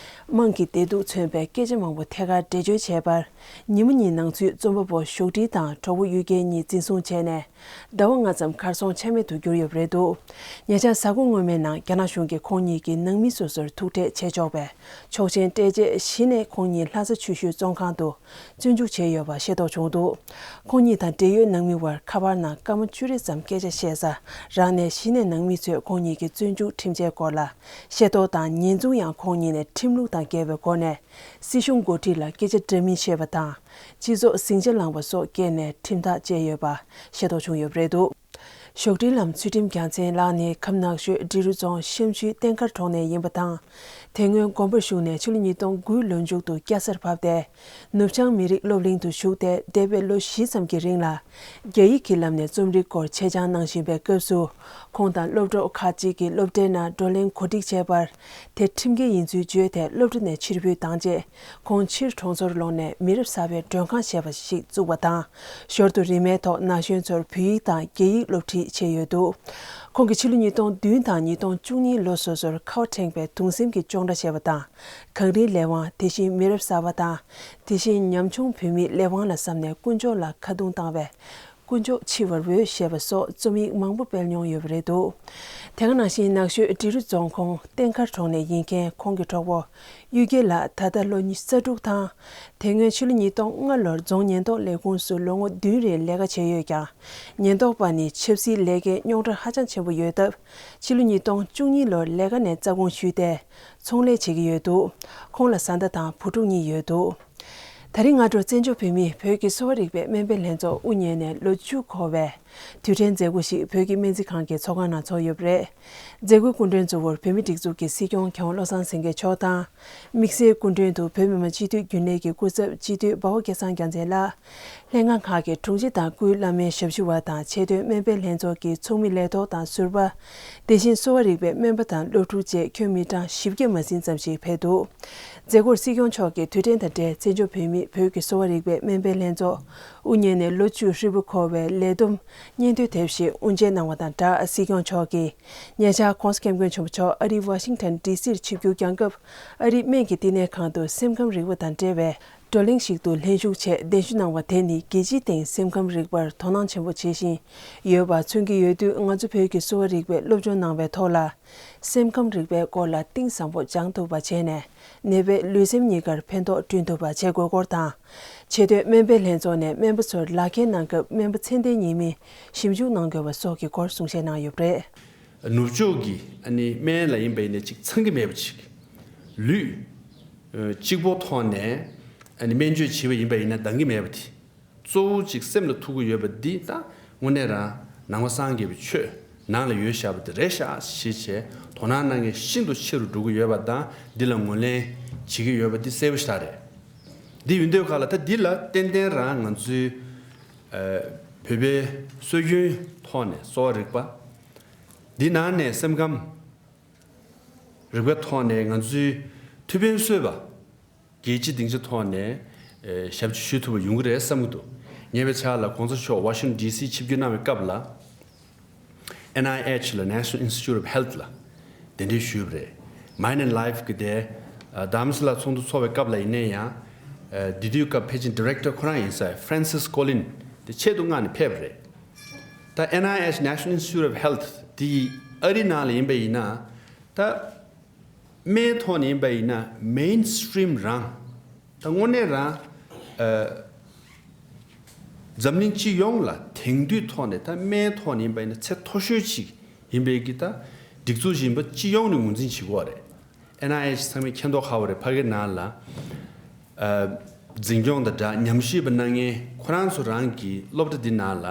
དམངས་ཀྱི་བདེ་སྡུག་མཚོན་པའི་སྐད་ཆ་མང་པོ་ཐད་ཀར་འགྲེལ་བརྗོད་བྱས་པར། ཉིན་མོ་གཉིས་ནང་ཚུད་རྩོམ་པ་པོ་ཞོགས་སྒྲིལ་དང་གྲོགས་པོ་གཡུལ་རྒྱལ་གཉིས་འཛིན་བཟུང་བྱས་ནས། ཟླ་བ་ལྔ་ཙམ་གར་སོང་ཆ་མེད་དུ་གྱུར་ཡོད་པ་རེད་འདུག་ཉེ་ཆར་གཟའ་འཁོར་སྔོན་མའི་ནང་རྒྱ་ནག་གཞུང་གིས་ཁོང་གཉིས་ཀྱི་ནང་མི་སོ་སོར་ཐུག་འཕྲད་བྱེད་ཆོག་པའི་ཆོག་མཆན་སྤྲད་རྗེས། གཞི་ནས་ཁོང་གཉིས་ལྷ་ས་ཆུ་ཤུར་བཙོན་ཁང་དུ་བཙོན་འཇུག་བྱས་ཡོད་པ་ཤེས་རྟོགས་བྱུང་འདུག་ཁོང་གཉིས་དང་འབྲེལ་ཡོད་ནང་མི་བར་ཁ་པར་ནང་སྐར་མ་བཅུ་རེ་ཙམ་སྐད་ཆ་བཤད་ས་རག་ནས། གཞི་ནས་ནང་མི་ཚོས་ཁོང་གཉིས་ཀྱི་བཙོན་འཇུག་ཁྲིམས་ཆད་སྐོར་ལ་ཤེས་རྟོགས་དང་། ཉེས་འཛུགས་ཡང་ཁོང་གཉིས་ནས་ཁྲིམས་ལུགས་དང་འགལ་བའི་སྒོ་ནས་སྲིད་གཞུང་འགོ་ཁྲིད་ལ་སྐད་ཆ་འདྲ་མིན་བཤད་པ་དང་། སྤྱི་ཚོགས་ཟིང་ཆ་ལངས་པ་སོགས་བཀལ་ནས་ཁྲིམས་ཐག་བཅད་ཡོད་པ་ཤེས་རྟོགས་བྱུང་ཡོད་པ་རེད་འདུག་ཞོགས་སྒྲིལ་ལམ་ཚུལ་ཁྲིམས་རྒྱལ་མཚན་ལགས་ནི་ཁམས་ནགས་ཤོད་འབྲི་རུ་རྫོང་ཤམ་ཆུའི་བསྟན་མཁར་གྲོང་ནས་ཡིན་པ་དང་། དེ་སྔོན་དགོན་པར་ཞུགས་ནས་ཕྱི་ལོ་ཉིས་སྟོང་དགུའི་ལོ་མཇུག་ཏུ་སྐྱ་སར་བབས་ཏེ། ནུབ་བྱང་མི་རིགས་སློབ་གླིང་དུ་ཞུགས་ཏེ། འདས་པའི་ལོ་བཞི་ཙམ་གྱི་རིང་ལ་རྒྱ་ཡིག་གི་ལམ་ནས་རྩོམ་རིག་སྐོར་ཆེད་སྦྱང་གནང་བཞིན་པའི་སྐབས་སུ། ཁོང་དང་སློབ་གྲོགས་ཁག་ཅིག་གིས་སློབ་གྲྭའི་ནང་བགྲོ་གླེང་གོ་སྒྲིག་བྱས་པར། དེ་ཁྲིམས་འགལ་ཡིན་ཚུལ་བརྗོད་དེ་སློབ་གྲྭ་ནས་ཕྱིར་འབུད་བཏང་རྗེས། ཁོང་ཕྱིར་གྲོང་ཚོར་ལོག་ནས་མི་རབས་གསར་པའི་མགྲོན་ཁང་ཞེས་པ་ཞིག་བཙུགས་པ་དང་། ཞོར་དུ་རིན་མེད་ཐོག་ན་གཞོན་ཚོར་བོད་ཡིག་དང་རྒྱ་ཡིག་སློབ་ཁྲིད་བྱས་ཡོད་འདུག་ཁོང་གིས་ཕྱི་ལོ་ཉིས་སྟོང་བདུན་དང་ཉིས་སྟོང་བཅུ་གཉིས་ལོ་སོ་སོར་ཁ་བ་ཕྲེང་བའི་གདུང་སེམས་ཀྱི་ཅོང་སྒྲ་ཞེས་པ་དང་། གངས་རིའི་ལས་དབང་། དེ་བཞིན་མི་རབས་གསར་པ་དང་། དེ་བཞིན་ཉམ་ཆུང་བོད་མིའི་ལས་དབང་ལ་བསམ་ནས་དཀོན་མཆོག་ལ་ཁ་རྡུང་བཏང་བའི། དཀོན་མཆོག་འཆི་བར་འོས་ཞེས་པ་སོགས་རྩོམ་ཡིག་མང་པོ་སྤེལ་མྱོང་ཡོད་པ་རེད་འདུག་དེ་ག་ནང་བཞིན་ནགས་ཤོད་འབྲི་རུ་རྫོང་ཁོངས་བསྟན་མཁར་གྲོང་ནས་ཡིན་མཁན་ཁོང་གི་གྲོགས་པོ་གཡུལ་རྒྱལ་ལགས་ད་ལྟ་ལོ་ཉི་ཤུ་རྩ་དྲུག་དང་། དེ་སྔོན་ཕྱི་ལོ་ཉིས་སྟོང་ལྔ་ལོར་རྫོང་ཉེན་རྟོག་ལས་ཁུངས་སུ་ལོ་ངོ་བདུན་རིང་ལས་ཀ་བྱས་ཡོད་ཀྱང་། ཉེན་རྟོག་པ་ནི་ཆབ་སྲིད་ལས་ཀའི་རྙོག་དྲ་ཧ་ཅང་ཆེན་པོ་ཡོད་སྟབས། ཕྱི་ལོ་ཉིས་སྟོང་བཅུ་གཉིས་ལོར་ལས་ཀ་ནས་རྩ་དགོངས་ཞུས་ཏེ། ཚོང་ལས་བྱེད་ཀྱི་ཡོད་འདུག་ཁོང་ལ་བཟའ་ཟླ་དང་བུ་ཕྲུག་གཉིས་ཡོད་འདུག་ད་རིང་སྔ་དྲོ་བཙན་བྱོལ་བོད་མིའི་བོད་ཀྱི་གསོ་བ་རིག་པའི་སྨན་པའི་ལྷན་ཚོགས་དབུ་བརྙེས་ནས་ལོ་བཅུ་འཁོར་བའི་དུས་དྲན་མཛད་སྒོ་ཞིག་བོད་ཀྱི་སྨན་རྩིས་ཁང་གི་ཚོགས་ཁང་ནང་ཚོགས་ཡོད་པ་རེད། མཛད་སྒོའི་སྐུ་མགྲོན་གཙོ་བོར་བོད་མིའི་སྒྲིག་འཛུགས་ཀྱི་སྲིད་སྐྱོང་མཁས་དབང་བློ་བཟང་སེང་གེ་མཆོག་དང་། དམིགས་བསལ་སྐུ་མགྲོན་དུ་བོད་མི་མང་སྤྱི་འཐུས་རྒྱུན་ལས་ཀྱི་སྐུ་ཚབ་སྤྱི་འཐུས་འབའ་བ་སྐལ་བཟང་རྒྱལ་མཚན་ལགས། ལྷན་ཁང་ཁག་གི་དྲུང་ཆེ་དང་སྐུའི་བླ་སྨན་ཞབས་ཞུ་བ་དང་ཆེད་དོན་སྨན་པའི་ལྷན་ཚོགས་ཀྱི་ཚོགས་མི་ལས་ཐོག་དང་ཟུར་པ། དེ་བཞིན་གསོ་བ་རིག་པའི་སྨན་པ་དང་སློབ་ཕྲུག་བཅས་ཁྱོན་མི་གྲངས་བཞི་བརྒྱ་མ་ཟིན་ཙམ་ཞིག་ཕེབས་འདུག་མཛད་སྒོར་སྲིད་སྐྱོང་མཆོག་གིས་དུས་དྲན་དང་འབྲེལ་བཙན་བྱོལ་བོད་མིའི་བོད་ཀྱི་གསོ་བ་རིག་པའི་སྨན་པའི་ལྷན་ཚོགས་དབུ་བརྙེས་ནས་ལོ་བཅུ་ཧྲིལ་པོ་འཁོར་བའི་ལས་བསྡོམས་སྙན་ཐོའི་དེབ་ཞིག་དབུ་འབྱེད་གནང་བ་དང་སྦྲགས། སྲིད་སྐྱོང་མཆོག་གིས་ཉེ་ཆར་༸གོང་ས་༸སྐྱབས་མགོན་ཆེན་པོ་མཆོག་ཨ་རི་ཝ་ཤིང་ཊོན་ཌི་སིར་ཆིབས་བསྒྱུར་བསྐྱངས་སྐབས། ཨ་རིའི་སྨན་གྱི་བསྟི་གནས་ཁང་དུ་སེམས་ཁམས་རིག་པ་དང་འབྲེལ་བའི་བགྲོ་གླེང་ཞིག་ཏུ་ལྷན་ཞུགས་ཆེད་གདན་ཞུ་གནང་བ་དེ་ནི་རྒྱལ་སྤྱིའི་སྟེང་སེམས་ཁམས་རིག་པར་དོ་སྣང་ཆེན་པོ་བྱེད་བཞིན་ཡོད་པ་མཚོན་གྱི་ཡོད་དུས། ང་ཚོ་བོད་ཀྱི་གསོ་བ་རིག་པའི་སློབ་སྦྱོང་གནང་བའི་ཐོག་ལ། སེམས་ཁམས་རིག་པའི་སྐོར་ལ་གཏིང་ཟབ་པོ་སྦྱང་ཐུབ་པ་བྱས་ནས། ནད་པས་ལུས་སེམས་གཉིས་ཀར་ཕན་ཐོགས་བསྐྲུན་ཐུབ་པ་བྱེད་དགོས་སྐོར་དང་། ཆེད་དོན་སྨན་པའི་ལྷན་ཚོགས་ནས་སྨན་པ་ཚོར་ལག་འཁྱེར་གནང་སྐབས་སྨན་པ་ཚད་ལྡན་ཡིན་མིན་ཞིབ་འཇུག་གནང་དགོས་པ་སོགས་ཀྱི་སྐོར་གསུང་བཤད་གནང་ཡོད་པ་རེད། ནུབ་ཕྱོགས་ཀྱི་ཨ་ནི་སྨན་ལ་ཡིན་པ་ཡིན་ན་ཅིག་ཚང་གི་མེད་པ་ཅིག་ལུས་ཨ་གཅིག་པོ་ཐོག་ནས་ཨ་ནི་སྨན་བཅོས་བྱེད་པ་ཡིན་པ་ཡིན་ན་འདང་གི་མེད་པ་དེ། གཙོ་བོ་གཅིག་སེམས་ལ་ཐུག་གི་ཡོད་པ་འདི་ད་དངོས་གནས་རང་ནང་པ་སངས་རྒྱས་པའི་ཆོས་ནང་ལ་ཡོད་བཞག་པ་དེ་རེད་ཤག་ཞེས་བྱས་དོ་སྣང་གནང་མཁན་ཤིན་ཏུ་ཆེ་རུ་འགྲོ་གི་ཡོད་པ་དང་། འདི་ལ་ངོས་ལེན་བྱེད་ཀྱི་ཡོད་པ་འདི་གསལ་པོ་ཞེ་དྲག་རེད། འདི་ཡིན་དུས་ག་ལ་ད་འདི་ལ་ཏན་ཏན་རང་ང་ཚོའི་ཨ་བོད་པའི་སྲོལ་རྒྱུན་ཐོག་ནས་གསོ་བ་རིག་པ་འདི་ནང་ནས་སེམས་ཁམས་རིག་པའི་ཐོག་ནས་ང་ཚོའི་ཐུགས་ཕན་གསོས་པ། རྒྱལ་སྤྱི་སྡིངས་ཆ་ཐོག་ནས་ཨེ་ཞབས་ཕྱི་ཞུ་ཐུབ་པ་ཡོང་གི་རེད་བསམ་གྱི་འདུག་ཉེ་བའི་ཆར་ལ་གོང་ས་མཆོག་ཝ་ཤིང་ཊོན་ཌི་སི་ཆིབས་བསྒྱུར་གནང་བའི་སྐབས་ལ། ཨེན་ཨའི་ཨེཆ་ལ་National Institute of Health ལ་གདན་འདྲེན་ཞུས་པ་རེད། Mind and Life གི་དེ་ཨ་དྷ་རམ་ས་ལ་ཚོགས་འདུ་ཚོགས་པའི་སྐབས་ལ་ཡིན་ནའི་ཡང་ཨ་དེ་དུས་སྐབས་ཕལ་ཆེར་ཌི་རེག་ཊར་ཁོ་རང་ཡིན་ས་Francis Collin དེ་ཆེད་དུ་མངགས་ནས་ཕེབས་པ་རེད། ད་ཨེན་ཨའི་ཨེཆ་National Institute of Health དེ་ཨ་རི་ནང་ལ་ཡིན་པ་ཡིན་ན་ད། སྨན་ཐོག་ནས་ཡིན་པ་ཡིན་ན་མེན་སི་ཊི་རིམ་རང་ད་དངོས་གནས་རང་ཨ་འཛམ་གླིང་སྤྱི་ཡོངས་ལ་དེང་དུས་ཐོག་ནས་ད་སྨན་ཐོག་ནས་ཡིན་པ་ཡིན་ན་ཚད་མཐོ་ཤོས་ཅིག་ཡིན་པའི་གི་ད་སྒྲིག་འཛུགས་ཡིན་པ་སྤྱི་ཡོངས་ནས་ངོས་འཛིན་བྱེད་དགོས་རེད། ཨེན་ཨའི་ཨེཆ་ཚང་མས་མཁྱེན་རྟོགས་ཁག་པོ་རེད། ཕ་གིའི་ནང་ལ་ཨ་འཛིན་སྐྱོང་དང་སྦྲགས་ཉམས་ཞིབ་པ་གནང་མཁན་ཁོ་རང་ཚོ་རང་གི་སློབ་གྲྭ་འདི་ནང་ལ་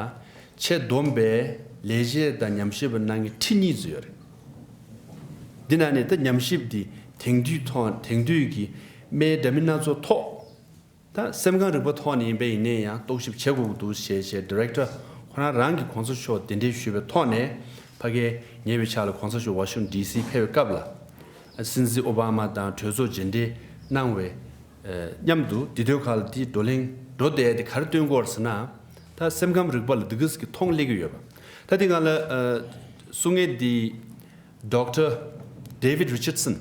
ཆེས་བསྡོམས་པའི་ལས་བྱེད་དང་ཉམས་ཞིབ་པ་གནང་མཁན་ཁྲི་གཉིས་ཙམ་ཡོད་རེད། འདི་ནང་ནས་ད་ཉམས་ཞིབ་འདི་དེང་དུས་ཐོག་དེང་དུས་ཀྱི་སྨན་འདྲ་མིན་སྣ་ཚོགས་ཐོག་ད་སེམས་ཁམས་རིག་པ་ཐོག་ནས་ཡིན་པ་ཡིན་ནའི་ཡང་རྟོག་ཞིབ་བྱེད་དགོས་ཀྱི་འདུག་ཞེས་བྱས་ཌི་རེག་ཊར་ཁོ་རང་རང་གིས་གོང་ས་མཆོག་གདན་འདྲེན་ཞུས་པའི་ཐོག་ནས་ཕ་གིའི་ཉེ་བའི་ཆར་ལ་གོང་ས་མཆོག་ཝ་ཤིང་ཊོན་ཌི་སི་ཕེབས་པའི་སྐབས་ལ་སྲིད་འཛིན་ཨོ་བྷ་མ་དང་གྲོས་ཚོགས་མཇལ་འཕྲད་གནང་བའི་མཉམ་དུ་དེ་དུས་ག་ལ་དེའི་བགྲོ་གླེང་འགྲོ་བསྡད་དེ་ག་རེ་སྟོན་གྱི་ཡོད་རེད་ཟེར་ན། ད་སེམས་ཁམས་རིག་པ་ལ་འདི་ག་ཙམ་གྱི་མཐོང་སླེབས་ཀྱི་ཡོད་པ། ད་དེ་སྒང་ལ་གསུང་མཁན་དེ་ཌོག་ཊར་David Richardson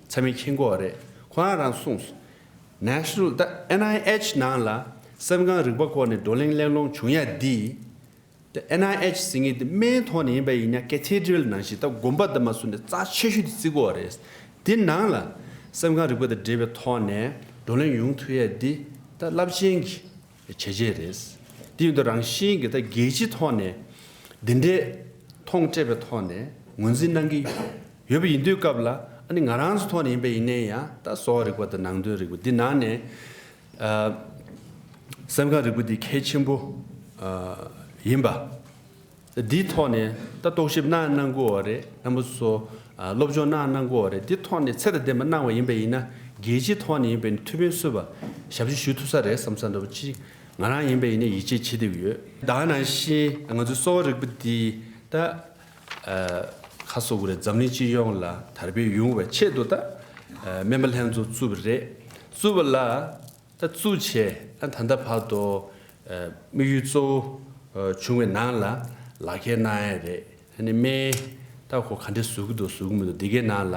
ཚང་མས་མཁྱེན་གྱི་ཡོད་རེད། ཁོ་རང་རང་གསུངས་སོང་། National ད་ཨེན་ཨའི་ཨེཆ་ནང་ལ་སེམས་ཁམས་རིག་པ་སྐོར་ནས་བགྲོ་གླེང་གླེང་སློང་བྱུང་ཡ་འདི། ད་ཨེན་ཨའི་ཨེཆ་ཟེར་མཁན་དེ་སྨན་ཐོག་ནས་ཡིན་པ་ཡིན་ན་ཀེ་ཐེ་ཌི་རལ་ནང་བཞིན་ད་དགོན་པ་དང་མ་བཟུང་ནས་རྩ་ཆེ་ཤོས་དེ་བརྩི་གི་ཡོད་རེད། དེ་ནང་ལ་སེམས་ཁམས་རིག་པ་དང་འབྲེལ་བའི་ཐོག་ནས་བགྲོ་གླེང་ཡོང་ཐུབ་ཡ་འདི་ད་རླབས་ཆེན་གྱི་བྱས་རྗེས་རེད། དེ་ཡིན་དུས་རང་བཞིན་གྱི་ད་རྒྱལ་སྤྱིའི་ཐོག་ནས་འདི་འདྲའི་མཐོང་སྤྲད་པའི་ཐོག་ནས་ངོས་འཛིན་གནང་གི་ཡོད་པ་ཡིན་དུས་སྐབས་ལ་ཨ་ནི་ང་རང་ཚོ་ཐོག་ནས་ཡིན་པ་ཡིན་ནའི་ཡང་ད་གསོ་བ་རིག་པ་དང་ནང་དོན་རིག་པ་འདི་ནང་ནས། ཨ་སེམས་ཁམས་རིག་པ་འདི་གལ་ཆེན་པོ་ཨ་ཡིན་པ། འདིའི་ཐོག་ནས་ད་རྟོག་ཞིབ་གནང་གནང་དགོས་པ་རེད། རྣམ་པ་ཚོ་ཨ་སློབ་སྦྱོང་གནང་གནང་དགོས་པ་རེད། འདིའི་ཐོག་ནས་ཚད་དང་ལྡན་པ་གནང་བ་ཡིན་པ་ཡིན་ན་རྒྱལ་སྤྱིའི་ཐོག་ནས་ཡིན་པ་ཡིན་ན་ཐུགས་ཕན་གསོས་པ་ཞབས་ཕྱི་ཞུ་ཐུབ་ས་རེད་བསམ་བསམ་འདྲ་པོ་ཅིག་ང་རང་ཡིན་པ་ཡིན་ན་ཡིད་ཆེས་བྱེད་བསྡད་ཀྱི་ཡོད། ད་ག་ནང་བཞིན་ང་ཚོའི་གསོ་བ་རིག་པ་འདི་ད་ཨ་ཁ་གསོ་དགོས་རེད། འཛམ་གླིང་སྤྱི་ཡོངས་ལ་དར་སྤེལ་ཡོང་བའི་ཆེད་དུ་ད་ཨ་སྨན་པ་ལྷན་ཚོགས་བཙུགས་པ་རེད། བཙུགས་པ་ལ། ད་བཙུགས་བྱས་ཨ་ད་ལྟ་བར་དུ་ཨ་དམིགས་ཡུལ་གཙོ་བོ་ཨ་བྱུང་བའི་ནང་ལ་ལག་འཁྱེར་གནང་ཡ་རེད། ཨ་ནི་སྨན་ད་ཁོ་ག་འདྲས་བཟོ་གི་འདུག་བཟོ་གི་མི་འདུག་འདི་གའི་ནང་ལ་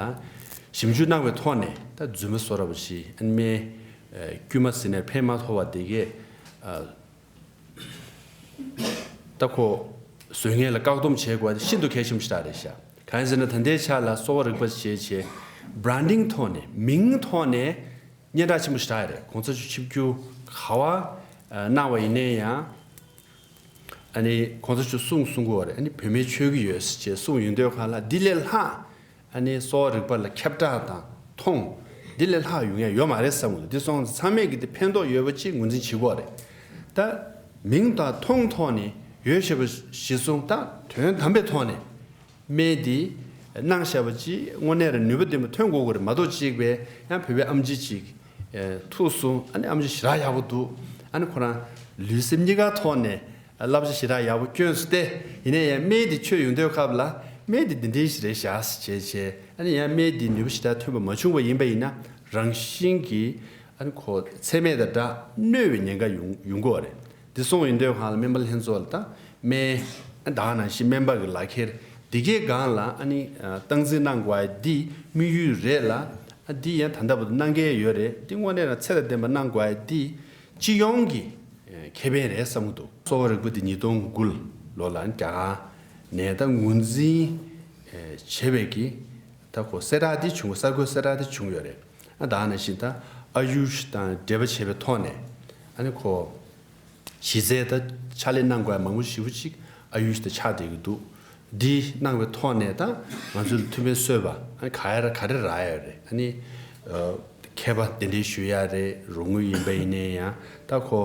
ཞིབ་འཇུག་གནང་བའི་ཐོག་ནས་ད་རྫུན་མ་བཟོ་འདྲ་པོ་ཞིག་ཨ་ནི་སྨན་ཨ་དཀྱུས་མ་ཟིན་ནས་ཕན་མ་ཐོགས་པ་འདི་གའི་ཨ་ད་ཁོ་བཟོ་མཁན་ལ་བཀག་སྡོམ་བྱེད་དགོས་པ་དེ་ཤིན་ཏུ་གལ་ཆེན་པོ་ཞིག་རེད་ཤག་གང་ཡིན་ཟེར་ན་ད་ལྟའི་ཆ་ལ་གསོ་བ་རིག་པ་ཞེས་བྱས་བྷ་རན་ཌིང་ཐོག་ནས་མིང་ཐོག་ནས། སྙན་གྲགས་ཆེན་པོ་ཞིག་རེད། གོང་ས་མཆོག་ཆིབས་བསྒྱུར་ག་བ་གནང་བ་ཡིན་ནའི་ཡང་། ཨ་ནི་གོང་ས་མཆོག་གསུང་གསུང་གི་ཡོད་རེད། ཨ་ནི་བོད་སྨན་མཆོད་ཀྱི་ཡོད་ཅེས་གསུངས་ཡོང་དུས་ག་ལ་འདི་ལས་ལྷག་ཨ་ནི་གསོ་བ་རིག་པ་ལ་ཁྱབ་བསྒྲགས་དང་མཐོང་ འདི་ལས་ལྷག་ཡོང་ཡ་ཡོད་མ་རེད་བསམ་གི་འདུག་འདི་སོང་ཙང་ཚང་མས་ཀྱི་འདི་ཕན་ཐོགས་ཡོད་པ་ཅིག་ངོས་འཛིན་བྱེད་དགོས་རེད། ད་མིང་དང་མཐོང་ཐོག་ནས་ཡོད་ཞེས་པ་གཞི་བཟུང་དང་དོན་དམ་པའི་ཐོག་ནས་སྨན་འདི་གནང་བཞག་པ་ཅིག་དངོས་གནས་རང་ནུས་པ་ལྡན་པ་ཐོན་དགོས་ཀྱི་རེད་མ་གཏོགས་ཅིག་པས་ཡང་བོད་པའི་ཨེམ་ཆི་ཅིག་ཐུག་སོང་། ཨ་ནི་ཨེམ་ཆི་ཞེ་དྲག་ཡག་པོ་འདུག་ཨ་ནི་ཁོ་རང་ལུས་སེམས་གཉིས་ཀ་ཐོག་ནས་བསླབ་བྱ་ཞེ་དྲག་ཡག་པོ་བསྐྱོན་སོང་སྟེ། ཡིན་ནའི་ཡང་སྨན་འདི་མཆོད་ཡོང་དུས་སྐབས་ལ་སྨན་འདི་འདི་འདྲའི་ཞིག་རེད་བཞག་ཟེར་བྱས་བྱས། ཨ་ནི་ཡང་སྨན་འདི་ནུས་པ་ཞེ་དྲག་ཐོན་པ་མ་བྱུང་བ་ཡིན་པ་ཡིན་ན་རང་བཞིན་གྱིས་ཨ་ནི་ཁོ་ཚད་མེད་དང་འདྲ་གནོད་པའི་ཉེན་ཁ་ཡོང་ཡོང་གི་ཡོད་རེད། འདི་སོང་ཡོང་དུས་སྒང་ལ་སྨན་པ་ལྷན་ཚོགས་ལ་ད་སྨན་ད་ག་ནང་བཞིན་སྨན་པ་གི་ལག་ཁྱེར་འདི་གའི་སྒང་ལ་ཨ་ནི་སྟངས་འཛིན་གནང་དགོས་ཡ་འདི་དམིགས་ཡུལ་རེད་ལ། ཨ་འདི་ཡང་ད་ལྟ་བར་དུ་གནང་གི་ཡོད་རེད། འདི་དངོས་གནས་རང་ཚད་དང་ལྡན་པ་གནང་དགོས་ཡ་འདི་སྤྱི་ཡོངས་ཀྱི་ཁེ་ཕན་རེད་བསམ་གྱི་འདུག་གསོ་བ་རིག་པ་འདི་ཉིས་སྟོང་དགུ་ལོ་ལ་རྒྱ་གར་ནས་ད་ངོས་འཛིན་བྱས་པའི་གི་ད་ཁོ་གསལ་བསྒྲགས་འདི་བྱུང་། གསར་འགོད་གསལ་བསྒྲགས་འདི་བྱུང་ཡོད་རེད། ཨ་ད་ནང་བཞིན་ད་ཨ་ཡུཤ་དང་འབྲེལ་བ་བྱས་པའི་ཐོག་ནས་ཨ་ནི་ཁོ་གཞི་རྩའི་ད་ཕྱག་ལས་གནང་དགོས་ཡ་མང་པོ་ཞེ་པོ་ཅིག་ཨ་ཡུཤ་དང་ཆགས་བསྡད་ཀྱི་འདུག་འདི་གནང་བའི་ཐོག་ནས་ད་ང་ཚོས་མཐུན་རྐྱེན་བཟོས་པ་ཨ་ནི་ག་ཡ་ར་ག་རེ་རག་ཡ་རེད། ཨ་ནི་མཁས་པ་གདན་འདྲེན་ཞུ་ཡ་རེད། རོགས་དངུལ་ཡིན་པ་ཡིན་ནའི་ཡང་ད་ཁོ་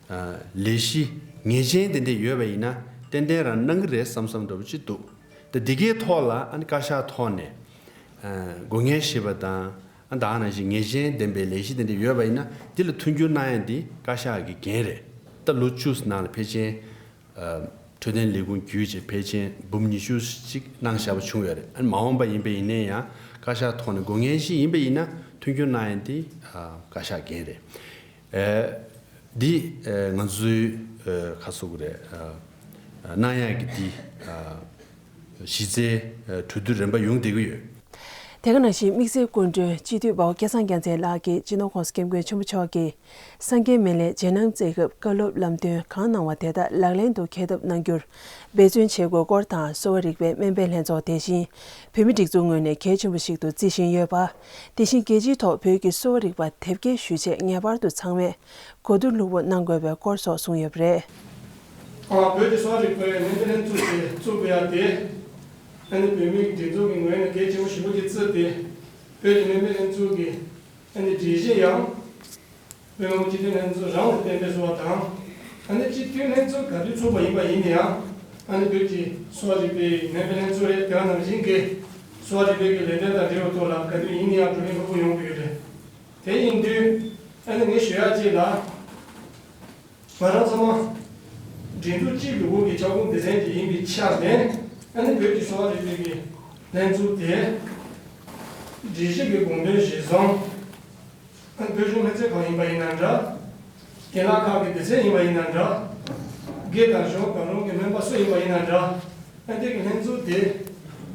ལས་གཞི་ངེས་ཅན་དེ་འདྲ་ཡོད་པ་ཡིན་ན་ཏན་ཏན་རང་གནང་གི་རེད་བསམ་བསམ་འདྲ་པོ་ཅིག་འདུག་ད་འདི་གའི་ཐོག་ལ་ཨ་ནི་བཀའ་ཤག་ཐོག་ནས་དགོས་ངེས་ཞེས་པ་དང་། ཨ་ད་ག་ནང་བཞིན་ངེས་ཅན་ལྡན་པའི་ལས་གཞི་དེ་འདྲ་ཡོད་པ་ཡིན་ན་འདི་ལ་མཐུན་འགྱུར་གནང་ཡ་འདི་བཀའ་ཤག་གི་འགན་རེད། ད་ལོ་བཅུ་ནང་ལ་ཕལ་ཆེར་འཕྲོད་བསྟེན་ལས་ཁུངས་བརྒྱུད་བྱས་ཕལ་ཆེར་འབུམ་ཉི་ཤུ་ཅིག་གནང་བཞག་པ་བྱུང་ཡོད་རེད། ཨ་ནི་མ་འོངས་པ་ཡིན་པ་ཡིན་ནའི་ཡང་བཀའ་ཤག་ཐོག་ནས་དགོས་ངེས་ཤིག་ཡིན་པ་ཡིན་ན་མཐུན་འགྱུར་གནང་ཡ་འདི་བཀའ་ཤག་འགན་རེད། འདི་ང་ཚོའི་ཁ་སོ་གི་རེད། གནང་ཡག་གི་འདི་གཞི་རྩའི་གྲོས་བསྡུར་རིམ་པ་ཡོང་བསྡད་ཀྱི་ཡོད། དེ་ག་ནང་བཞིན་དམིགས་བསལ་སྐུ་མགྲོན་སྤྱི་འཐུས་པ་སྐལ་བཟང་རྒྱལ་མཚན་ལགས་ཀྱིས་སྤྱི་ནོར་༸གོང་ས་༸སྐྱབས་མགོན་ཆེན་པོ་མཆོག་གིས་སངས་རྒྱས་སྨན་བླའི་རྗེས་གནང་བསྩལ་སྐབས་བཀའ་སློབ་ལམ་སྟོན་གང་གནང་བ་དེ་དག་ལག་ལེན་དུ་འཁེལ་ཐབས་གནང་རྒྱུར་འབད་བརྩོན་བྱེད་དགོས་སྐོར་དང་། གསོ་བ་རིག་པའི་སྨན་པའི་ལྷན་ཚོགས་དེ་བཞིན་བོད་མིའི་སྒྲིག་འཛུགས་ངོས་ནས་གལ་ཆེན་པོ་ཞིག་ཏུ་བརྩི་བཞིན་ཡོད་པ། དེ་བཞིན་རྒྱལ་སྤྱིའི་ཐོག་བོད་ཀྱི་གསོ་བ་རིག་པ་དེབ་སྐྱེལ་ཞུ་ཆེད་ངེས་པར་དུ་ཚང་མས་གོ་བསྡུར་ལྷུག་པོ་གནང་དགོས་པའི་སྐོར་སོགས་གསུངས་ཡོད་པ་རེད། ཨ། བོད་ཀྱི་གསོ་བ་རིག་པའི་སྨན་པའི་ལྷན་ཚོགས་དེ་བཙུགས་དགོས་ཡ་དེ། ཨ་ནི་བོད་མིའི་སྒྲིག་འཛུགས་ཀྱི་ངོས་ནས་གལ་ཆེན་པོ་ཞེ་པོ་ཅིག་བརྩིས་ཏེ། བོད་ཀྱི་སྨན་པའི་ལྷན་ཚོགས་ཀྱི་ཨ་ནི་སྒྲིག་གཞི་ཡང་། བོད་མི་མང་སྤྱི་འཐུས་ལྷན་ཚོགས་རང་ལ་གཏན་འབེབས་བཟོ་བ་དང་། ཨ་ནི་སྤྱི་འཐུས་ལྷན་ཚོགས་ག་དུས་ཚོགས་པ་ཡིན་པ་ཡིན་ན་ཡང་། ཨ་ནི་བོད་ཀྱི་གསོ་བ་རིག་པའི་སྨན་པའི་ལྷན་ཚོགས་རེད། དེ་ག་ནང་བཞིན་གྱི་གསོ་བ་རིག་པའི་གི་ལས་དོན་དང་འབྲེལ་བའི་ཐོག་ལ་ག་དུས་ཡིན་ན་ཡང་བགྲོ་གླེང་ལྷུག་པོ་ཡོང་དགོས་ཀྱི་རེད། དེ་ཡིན་དུས་ཨ་ནི་ངས་ཞུ་ཡག་ཅིག་ལ། ང་རང་ཚང་མ་སྒྲིག་འཛུགས་གཅིག་གི་འོག་གི་ཁྱབ་ཁོངས་སྡེ་ཚན་གཅིག་ཡིན་པའི་ཆ་ནས། ཨ་ནི་བོད་ཀྱི་གསོ་བ་རིག་པའི་གི་ལྷན་ཚོགས་དེ་སྒྲིག་གཞི་གི་དགོངས་དོན་གཞིར་བཟུང་། ཨ་ནི་བོད་གཞུང་སྨན་རྩིས་ཁང་ཡིན་པ་ཡིན་ན་འདྲ། རྒན་ལགས་ཁག་གི་སྡེ་ཚན་ཡིན་པ་ཡིན་ན་འདྲ། དགེ་དང་གཞོན་གང་རུང་གི་སྨན་པ་སུ་ཡིན་པ་ཡིན་ན་འདྲ། ཨ་ནི་དེ་གི་ལྷན་ཚོགས་དེ་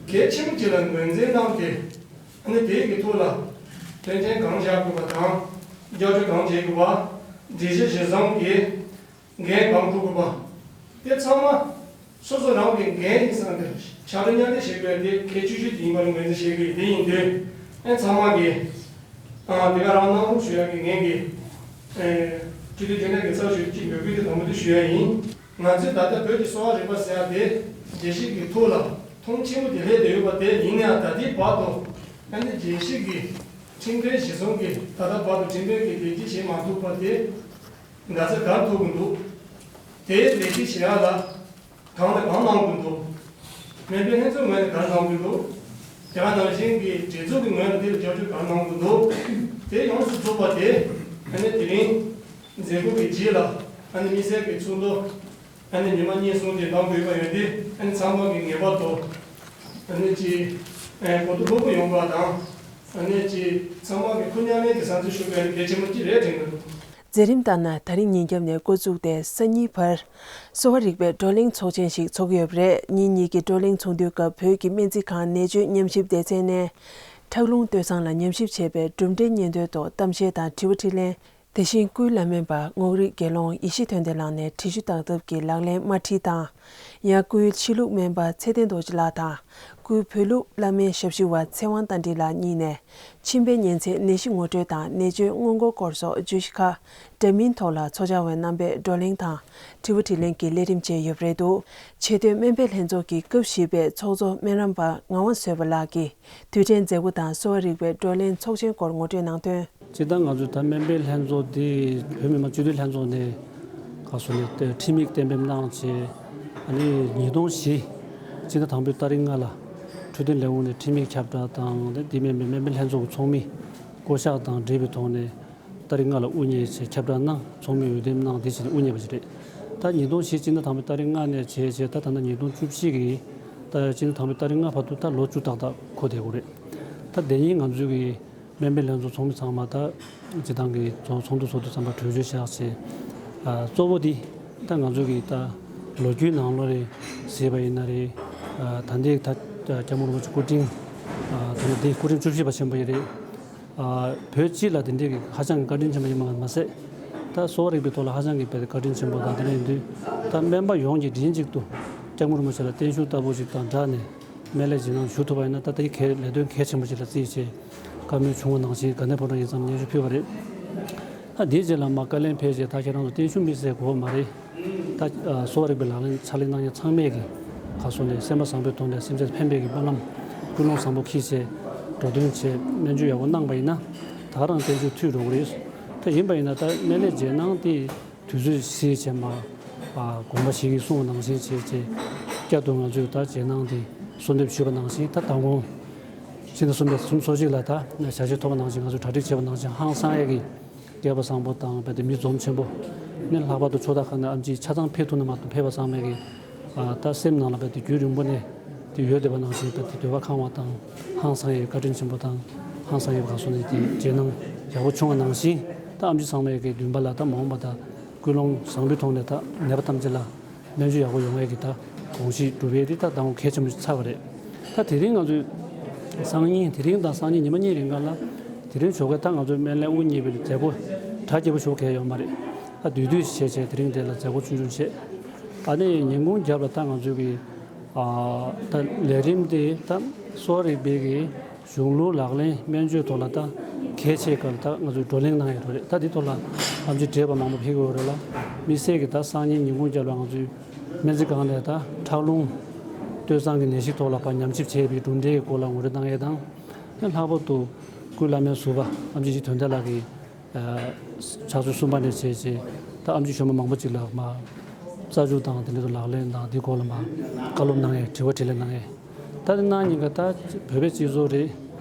གལ་ཆེན་པོ་ཅིག་ལ་ངོས་འཛིན་གནང་སྟེ། ཨ་ནི་དེའི་གི་ཐོག་ལ་དོན་ཚན་གང་བཞག་དགོས་པ་དང་། རྒྱབ་སྐྱོར་གང་བྱེད་དགོས་པ། སྒྲིག་གཞི་གཞིར་བཟུང་གི་འགན་གང་འཁུར་དགོས་པ། དེ་ཚང་མ་སོ་སོ་རང་གི་འགན་ཡིན་བསམ་སྟེ་ཕྱག་ལས་མཉམ་ལས་བྱེད་དགོས་དེ་གལ་ཆེ་ཤོས་ཅིག་ཡིན་པ་ངོས་འཛིན་བྱེད་དགོས། དེ་ཡིན་དུས་ཨ་ཚང་མ་གི་ཨ་དེ་ག་རང་གནང་རོགས་ཞུ་ཡག་གི་ངེད་ཀྱི་ཨེ་སྤྱི་འཐུས་རྒྱུན་ལས་ཀྱི་ཚབ་ཞུས་ཀྱི་འབོད་སྐུལ་དེ་དང་པོ་དེ་ཞུ་ཡག་ཡིན། ང་ཚོས་ད་ལྟ་བོད་ཀྱི་གསོ་བ་རིག་པ་ཟེར་ཡག་དེ་རྒྱལ་སྤྱི་གི་ཐོག་ལ་མཐོང་ཆེན་པོ་དེ་སླེབས་བསྡད་ཡོད་པ་དེ་ཡིན་ནའང་ད་ལྟའི་བར་དུ་ཨ་ནི་རྒྱལ་སྤྱི་གི་ཁྲིམས་དོན་གཞི་བཟུང་གི་ད་ལྟ་བར་དུ་ཁྲིམས་དོན་གྱི་ལས་གཞི་བྱེད་མ་ཐུབ་པ་དེ་འགག་རྩ་ག་རེ་ཐུག་གི་འདུག་དེའི་ལས་གཞི་བྱེད་ཡག་ལ་གང་དང་གང་གནང་གི་འདུག་སྨན་པའི་ལྷན་ཚོགས་ངོས་ནས་ག་རེ་གནང་གི་འདུག་དེ་ག་ནང་བཞིན་གྱི་སྒྲིག་འཛུགས་ཀྱི་ངོས་ནས་དེ་ལ་རྒྱབ་སྐྱོར་ག་རེ་གནང་གི་འདུག་དེ་ཡོངས་སུ་རྫོགས་པ་དེ་ཨ་ནི་དེ་རིང་མཛད་སྒོ་གི་རྗེས་ལ་ཨ་ནི་དམིགས་བསལ་གྱི་ཚོགས་འདུ་ཨ་ནི་ཉི་མ་གཉིས་གསུམ་དེ་གནང་དགོས་པ་ཡོད་དུས་ཨ་ནི་ཚང་མ་གིས་ངེས་པར་དུ་ཨ་ནི་ཅིག་ཨ་གོ་བསྡུར་ལྷུག་པོ་ཡོང་བ་དང་ཨ་ནི་ཅིག་ཚང་མ་གིས་ཁུར་མཉམ་ལེན་གྱི་བསམ་ཚུལ་ཞུ་དགོས་པ་གལ་ཆེན་པོ་ཅིག་རེད་དྲན་གྱི་འདུག་མཛད་རིམ་ལྟར་ན་ད་རིང་ཉིན་རྒྱབ་ནས་འགོ་བཙུགས་ཏེ་སང་ཉིན་བར་གསོ་བ་རིག་པའི་བགྲོ་གླེང་ཚོགས་ཆེན་ཞིག་ཚོགས་ཀྱི་ཡོད་པ་རེད། ཉིན་གཉིས་ཀྱི་བགྲོ་གླེང་ཚོགས་འདུའི་སྐབས་བོད་ཀྱི་སྨན་རྩིས་ཁང་ནད་བཅོས་ཉམས་ཞིབ་སྡེ་ཚན་ནས་ཁྲག་རླུང་ལྟོས་བཟང་ལ་ཉམས་ཞིབ་བྱས་པའི་གྲུབ་འབྲས་སྙན་ཐོའི་ཐོག་གཏམ་བཤད་དང་དྲི་བ་དྲིས་ལན། དེ་བཞིན་སྐུའི་བླ་སྨན་པ་རྔོག་རིག་དགེ་སློང་ཡེ་ཤེས་དོན་ལྡན་ལགས་ནས་དྲི་ཞུ་བཏང་ཐབས་ཀྱི་ལག་ལེན་དམར་ཁྲིད་དང་། ཡང་སྐུའི་ཕྱི་ལུགས་སྨན་པ་ཚེ་བརྟན་རྡོ་རྗེ་ལགས་དང་། སྐུའི་བོད་ལུགས་བླ་སྨན་ཞབས་ཞུ་བ་ཚེ་དབང་རྟ་མགྲིན་ལགས་གཉིས་ནས་མཆིན་པའི་ཉེན་ཚད་ནད་གཞི་ངོ་སྤྲོད་དང་ནད་བཅོས་སྔོན་འགོག་སྐོར་སོགས་བརྗོད་གཞི་ཁག་འདྲ་མིན་ཐོག་ལ་ཚོགས་བཅར་བའི་རྣམ་པའི་བགྲོ་གླེང་དང་དྲི་བ་དྲིས་ལན་གྱི་ལས་རིམ་བཅས་ཡོད་པ་རེད་འདུག་ཆེས་མཐོའི་སྨན་པའི་ལྷན་ཚོགས་ཀྱི་སྐབས་བཞི་པའི་ཚོགས་གཙོ་སྨན་རམས་པ་ངག་དབང་བཟོད་པ་ལགས་ཀྱིས་དུས་དྲན་མཛད་སྒོ་དང་གསོ་བ་རིག་པའི་བགྲོ་གླེང་ཚོགས་ཆེན་སྐོར་ངོ་སྤྲོད་གནང་དོན། སྤྱིར་བཏང་ང་ཚོས་ད་སྨན་པའི་ལྷན་ཚོགས་འདི་བོད་མི་མང་སྤྱི་འཐུས་ལྷན་ཚོགས་ནས་ག་སོ་ནས་ཁྲིམས་ཡིག་གཏན་འབེབས་གནང་བྱས། ཨ་ནི་ཉིས་སྟོང་བཞི་སྤྱི་ཟླ་དང་པོའི་ཏ་རིག་ལྔ་ལ་འཕྲོད་བསྟེན་ལས་ཁུངས་ནས་ཁྲིམས་ཡིག་ཁྱབ་བསྒྲགས་དང་། དེ་མིན་པའི་སྨན་པའི་ལྷན་ཚོགས་ཀྱི་ཚོགས་མི་བསྐོ་གཞག་དང་འབྲེལ་བའི་ཐོག་ནས་ཏ་རིག་ལྔ་ལ་དབུ་བརྙེས་བྱས་ཁྱབ་བསྒྲགས་གནང་། ཚོགས་མི་འོས་འདེམས་གནང་། དེ་བྱས་ནས་དབུ་བརྙེས་པ་ཞིག་རེད། ད་ཉིས་སྟོང་བཞི་སྤྱི་ཟླ་དང་པོའི་ཏ་རིག་ལྔ་ནས་བྱས་བྱས་ད་ད་ལྟ་ཉིས་སྟོང་བཅུ་བཞི་གི་ད་སྤྱི་ཟླ་དང་པོའི་ཏ་རིག་ལྔ་བར་དུ་ད་ལོ་བཅུ་ཏག་ཏག་འཁོར་བསྡད་ཡོད་རེད། ད་དེ་ཉིན་ང་ཚོའི་གི་སྨན་པའི་ལྷན་ཚོགས་ཚོགས་མི་ཚང་མ་ད་སྤྱི་བཏང་གི་ཚོགས་ཚོགས་འདུ་ཚོགས་དུས་ཙམ་པ་གྲོས་ཆོད་བཞག་བྱས། ཨ་གཙོ་བོ་འདི་ད་ང་ཚོ་གི་ད་ལོ་རྒྱུས་ནང་ལོགས་རེད་ཟེར་བ་ཡིན་ན་རེད། ཨ་ད་ལྟའི་ད་སྐྱབས་མགོན་རིན་པོ་ཆེ་སྐུ་ཕྲེང་ཨ་ད་ལྟ་འདི་སྐུ་ཕྲེང་བཅུ་བཞི་པ་ཆེན་པོ་ཡིན་རེད། ཨ་བོད་སྤྱི་ལ་དེ་འདྲའི་གི་ཧ་ཅང་གི་བཀའ་དྲིན་ཆེན་པོ་ཡིན་པ་མ་ཟད། ད་གསོ་བ་རིག་པའི་ཐོག་ལ་ཧ་ཅང་གི་བཀའ་དྲིན་ཆེན་པོ་དང་། དེ་འདྲ་ཡིན་དུས་ད་སྨན་པ་ཡོངས་ཀྱིས་མགྲིན་གཅིག་ཏུ་སྐྱབས་མགོན་རིན་པོ་ཆེ་ལ་བརྟན་བཞུགས་ལྟ་བུ་ཞིག་དང་སྦྲགས་ནས། སྨན་བླའི་རྗེས་གནང་ཞུ་ཐུབ་པ་ཡིན་ན་ད་ལྟའི་གལ་ལས་དོན་གལ་ཆེན་པོ་ཞིག་ལ་བརྩིས་བྱས་བཀའ་མོལ་བྱུང་བ་ནང་བཞིན། དགའ་ལྡན་ཕོ་བྲང་ཡིག་ཚང་སྙན་ཞུ་ཕུལ་བ་རེད། ད་དེའི་རྗེས་ལ་མ་བཀའ་ལན་ཕེབས་བྱས་ད་ཁྱེད་རང་ཚོ་བརྟན་བཞུགས་དམིགས་བསལ་དགོས་པ་མ་རེད། ད་གསོ་བ་རིག་པའི་ལག་ལེན་ཕྱག་ལས་གནང་མཁན་ཚང་མས་ཀྱི་ག་སོ་ནས་སེམས་པ་བཟང་པོའི་ཐོག་ནས་སེམས་ཅན་ཕན་པའི་གི་སྨོན་ལམ་ཀུན་སློང་བཟང་པོ་འཁྱེར་བྱས་འགྲོ་དོན་བྱས་སྨན་བཅོས་ཡག་པོ་གནང་པ་ཡིན་ན་ད་ག་རང་བརྟན་བཞུགས་ཐུགས་རོགས་རེད། ད་ཡིན་པ་ཡིན་ན་ད་སྨན་བླའི་རྗེས་གནང་དེ། དུས་ཚོད་བསྲེས་བྱས་མར་ཨ་དགོངས་པ་བཞེས་ཀྱིས་གསུངས་པ་ནང་བཞིན་བྱས་བྱས། བསྐྱར་དུ་ང་ཚོས་ད་རྗེས་གནང་འདི་གསོལ་འདེབས་ཞུས་པ་ནང་བཞིན། ད་མདང་དགོང་ཕྱི་ཟླ་གསུམ་པའི་ཚེས་སོ་གཅིག་ལ་ད་ཞལ་བཞེས་ཐོབ་པ་ནང་བཞིན། ང་ཚོས་གྲ་སྒྲིག་བྱས་པ་ནང་བཞིན་ཧང་སང་ཡས་ཀྱི་སྐལ་པ་བཟང་པོ་དང་། རྦད་དེ་མི་འཛོམས་ཆེན་པོ་ནས་ལྷག་པར་དུ་ཕྱོགས་མཐའ་ཁག་ནས་ཨེམ་ཆི་ཆ་ཚང་ཕེབས་ཐུབ་ན་མ་གཏོགས། ཕེབས་པ་ཚང་མས་ཀྱི་ཨ་ད་སེམས་ནང་ལ་རྦད་དེ་རྒྱུན་རིང་པོ་ནས་དེ་ཡོད་བསྡད་པ་ནང་བཞིན། རྦད་དེ་འདོད་པ་ཁེངས་པ་དང་། ཧང་སང་ཡས་བཀའ་དྲིན་ཆེན་པོ་དང་། ཧང་སང་ཡས་ག་སོ་ནས་དེ་རྗེས་གནང་ཡག་པོ་བྱུང་བ་ནང་བཞིན། ད་ཨེམ་ཆི་ཚང་མས་ཀྱི་མདུན་པ་ལ་ད་མ་འོངས་པ་ད་ཀུན་སློང་བཟང་པོའི་ཐོག་ནས་ད་ནད་པ་ཐམས་ཅད་ལ་སྨན་བཅོས་ཡག་པོ་ཡོང་ཡས་ཀྱི་ད་དགོངས་གཞི་སྒྲུབ་ཡས་དེ་ད་ད་དུང་གལ་ཆེན་པོ་ཞིག་ཆགས་པ་རེད། ད་དེ་རིང་ང་ཚོས་སང་ཉིན། དེ་རིང་དང་སང་ཉིན་ཉི་མ་གཉིས་རིང་ག་ལ་དེ་རིང་ཞོགས་ཀས་ད་ང་ཚོའི་སྨན་བླའི་དབུ་བརྙེས་པའི་མཛད་སྒོ་གྲ་རྒྱས་པོ་ཞུ་གལ་ཡོད་མ་རེད། ད་བསྡུས་བསྡུས་བྱས་བྱས་དེ་རིང་དེ་ལ་མཛད་སྒོ་ཆུང་ཆུང་བྱས། ཨ་ནི་ཉིན་གུང་རྒྱབ་ལ་ད་ང་ཚོའི་གི་ཨ་ད་ལས་རིམ་དེ་ད་གསོ་བ་རིག་པའི་གི་གཞུང་ལུགས་ལག་ལེན་སྨན་བཅོས་ཐོག་ལ་ད་གལ་ཆེ་ཁག་ལ་ད་ང་ཚོས་བགྲོ་གླེང་གནང་ཡས་རེད། ད་འདི་ཐོག་ལ་ཨེམ་ཆི་བགྲེས་པ་མང་པོ་ཕེབས་ཀྱི་ཡོད་རེད་ལ། དམིགས་བསལ་གྱི་ད་སང་ཉིན་ཉིན་གུང་རྒྱབ་ལ་ང་ཚོའི་སྨན་རྩིས་ཁང་ནས་ད་ཁྲག་རླུང་སྟོད་འཚངས་ཀྱི་ནད་གཞི་ཐོག་ལ་ཕར་ཉམས་ཞིབ་བྱས་པའི་གྲུབ་འབྲས་ཀྱི་སྐོར་ལ་ངོ་སྤྲོད་གནང་ཡས་དང་། ལྷག་པར་དུ་སྐུའི་བླ་སྨན་ཟུར་པ་ཨེམ་ཆི་ཞི་དོན་ལྡན་ལགས་ཀྱིས་ཕྱག་ཚོད་གསུམ་པ་ནས་བྱས་རྗེས་ད་ཨེམ་ཆི་གཞོན་པ་མང་པོ་ཅིག་ལ་མར་རྩ་འཇུག་དང་དེ་འདྲ་དུ་ལག་ལེན་དང་། དེའི་སྐོར་ལ་མར་བཀའ་སློབ་གནང་ཡས། དྲི་བ་དྲིས་ལན་གནང་ཡས། ད་དེ་གནངས་ཉིན་ཀ་ད་བོད་པའི་སྤྱི་ཚོགས་རེད།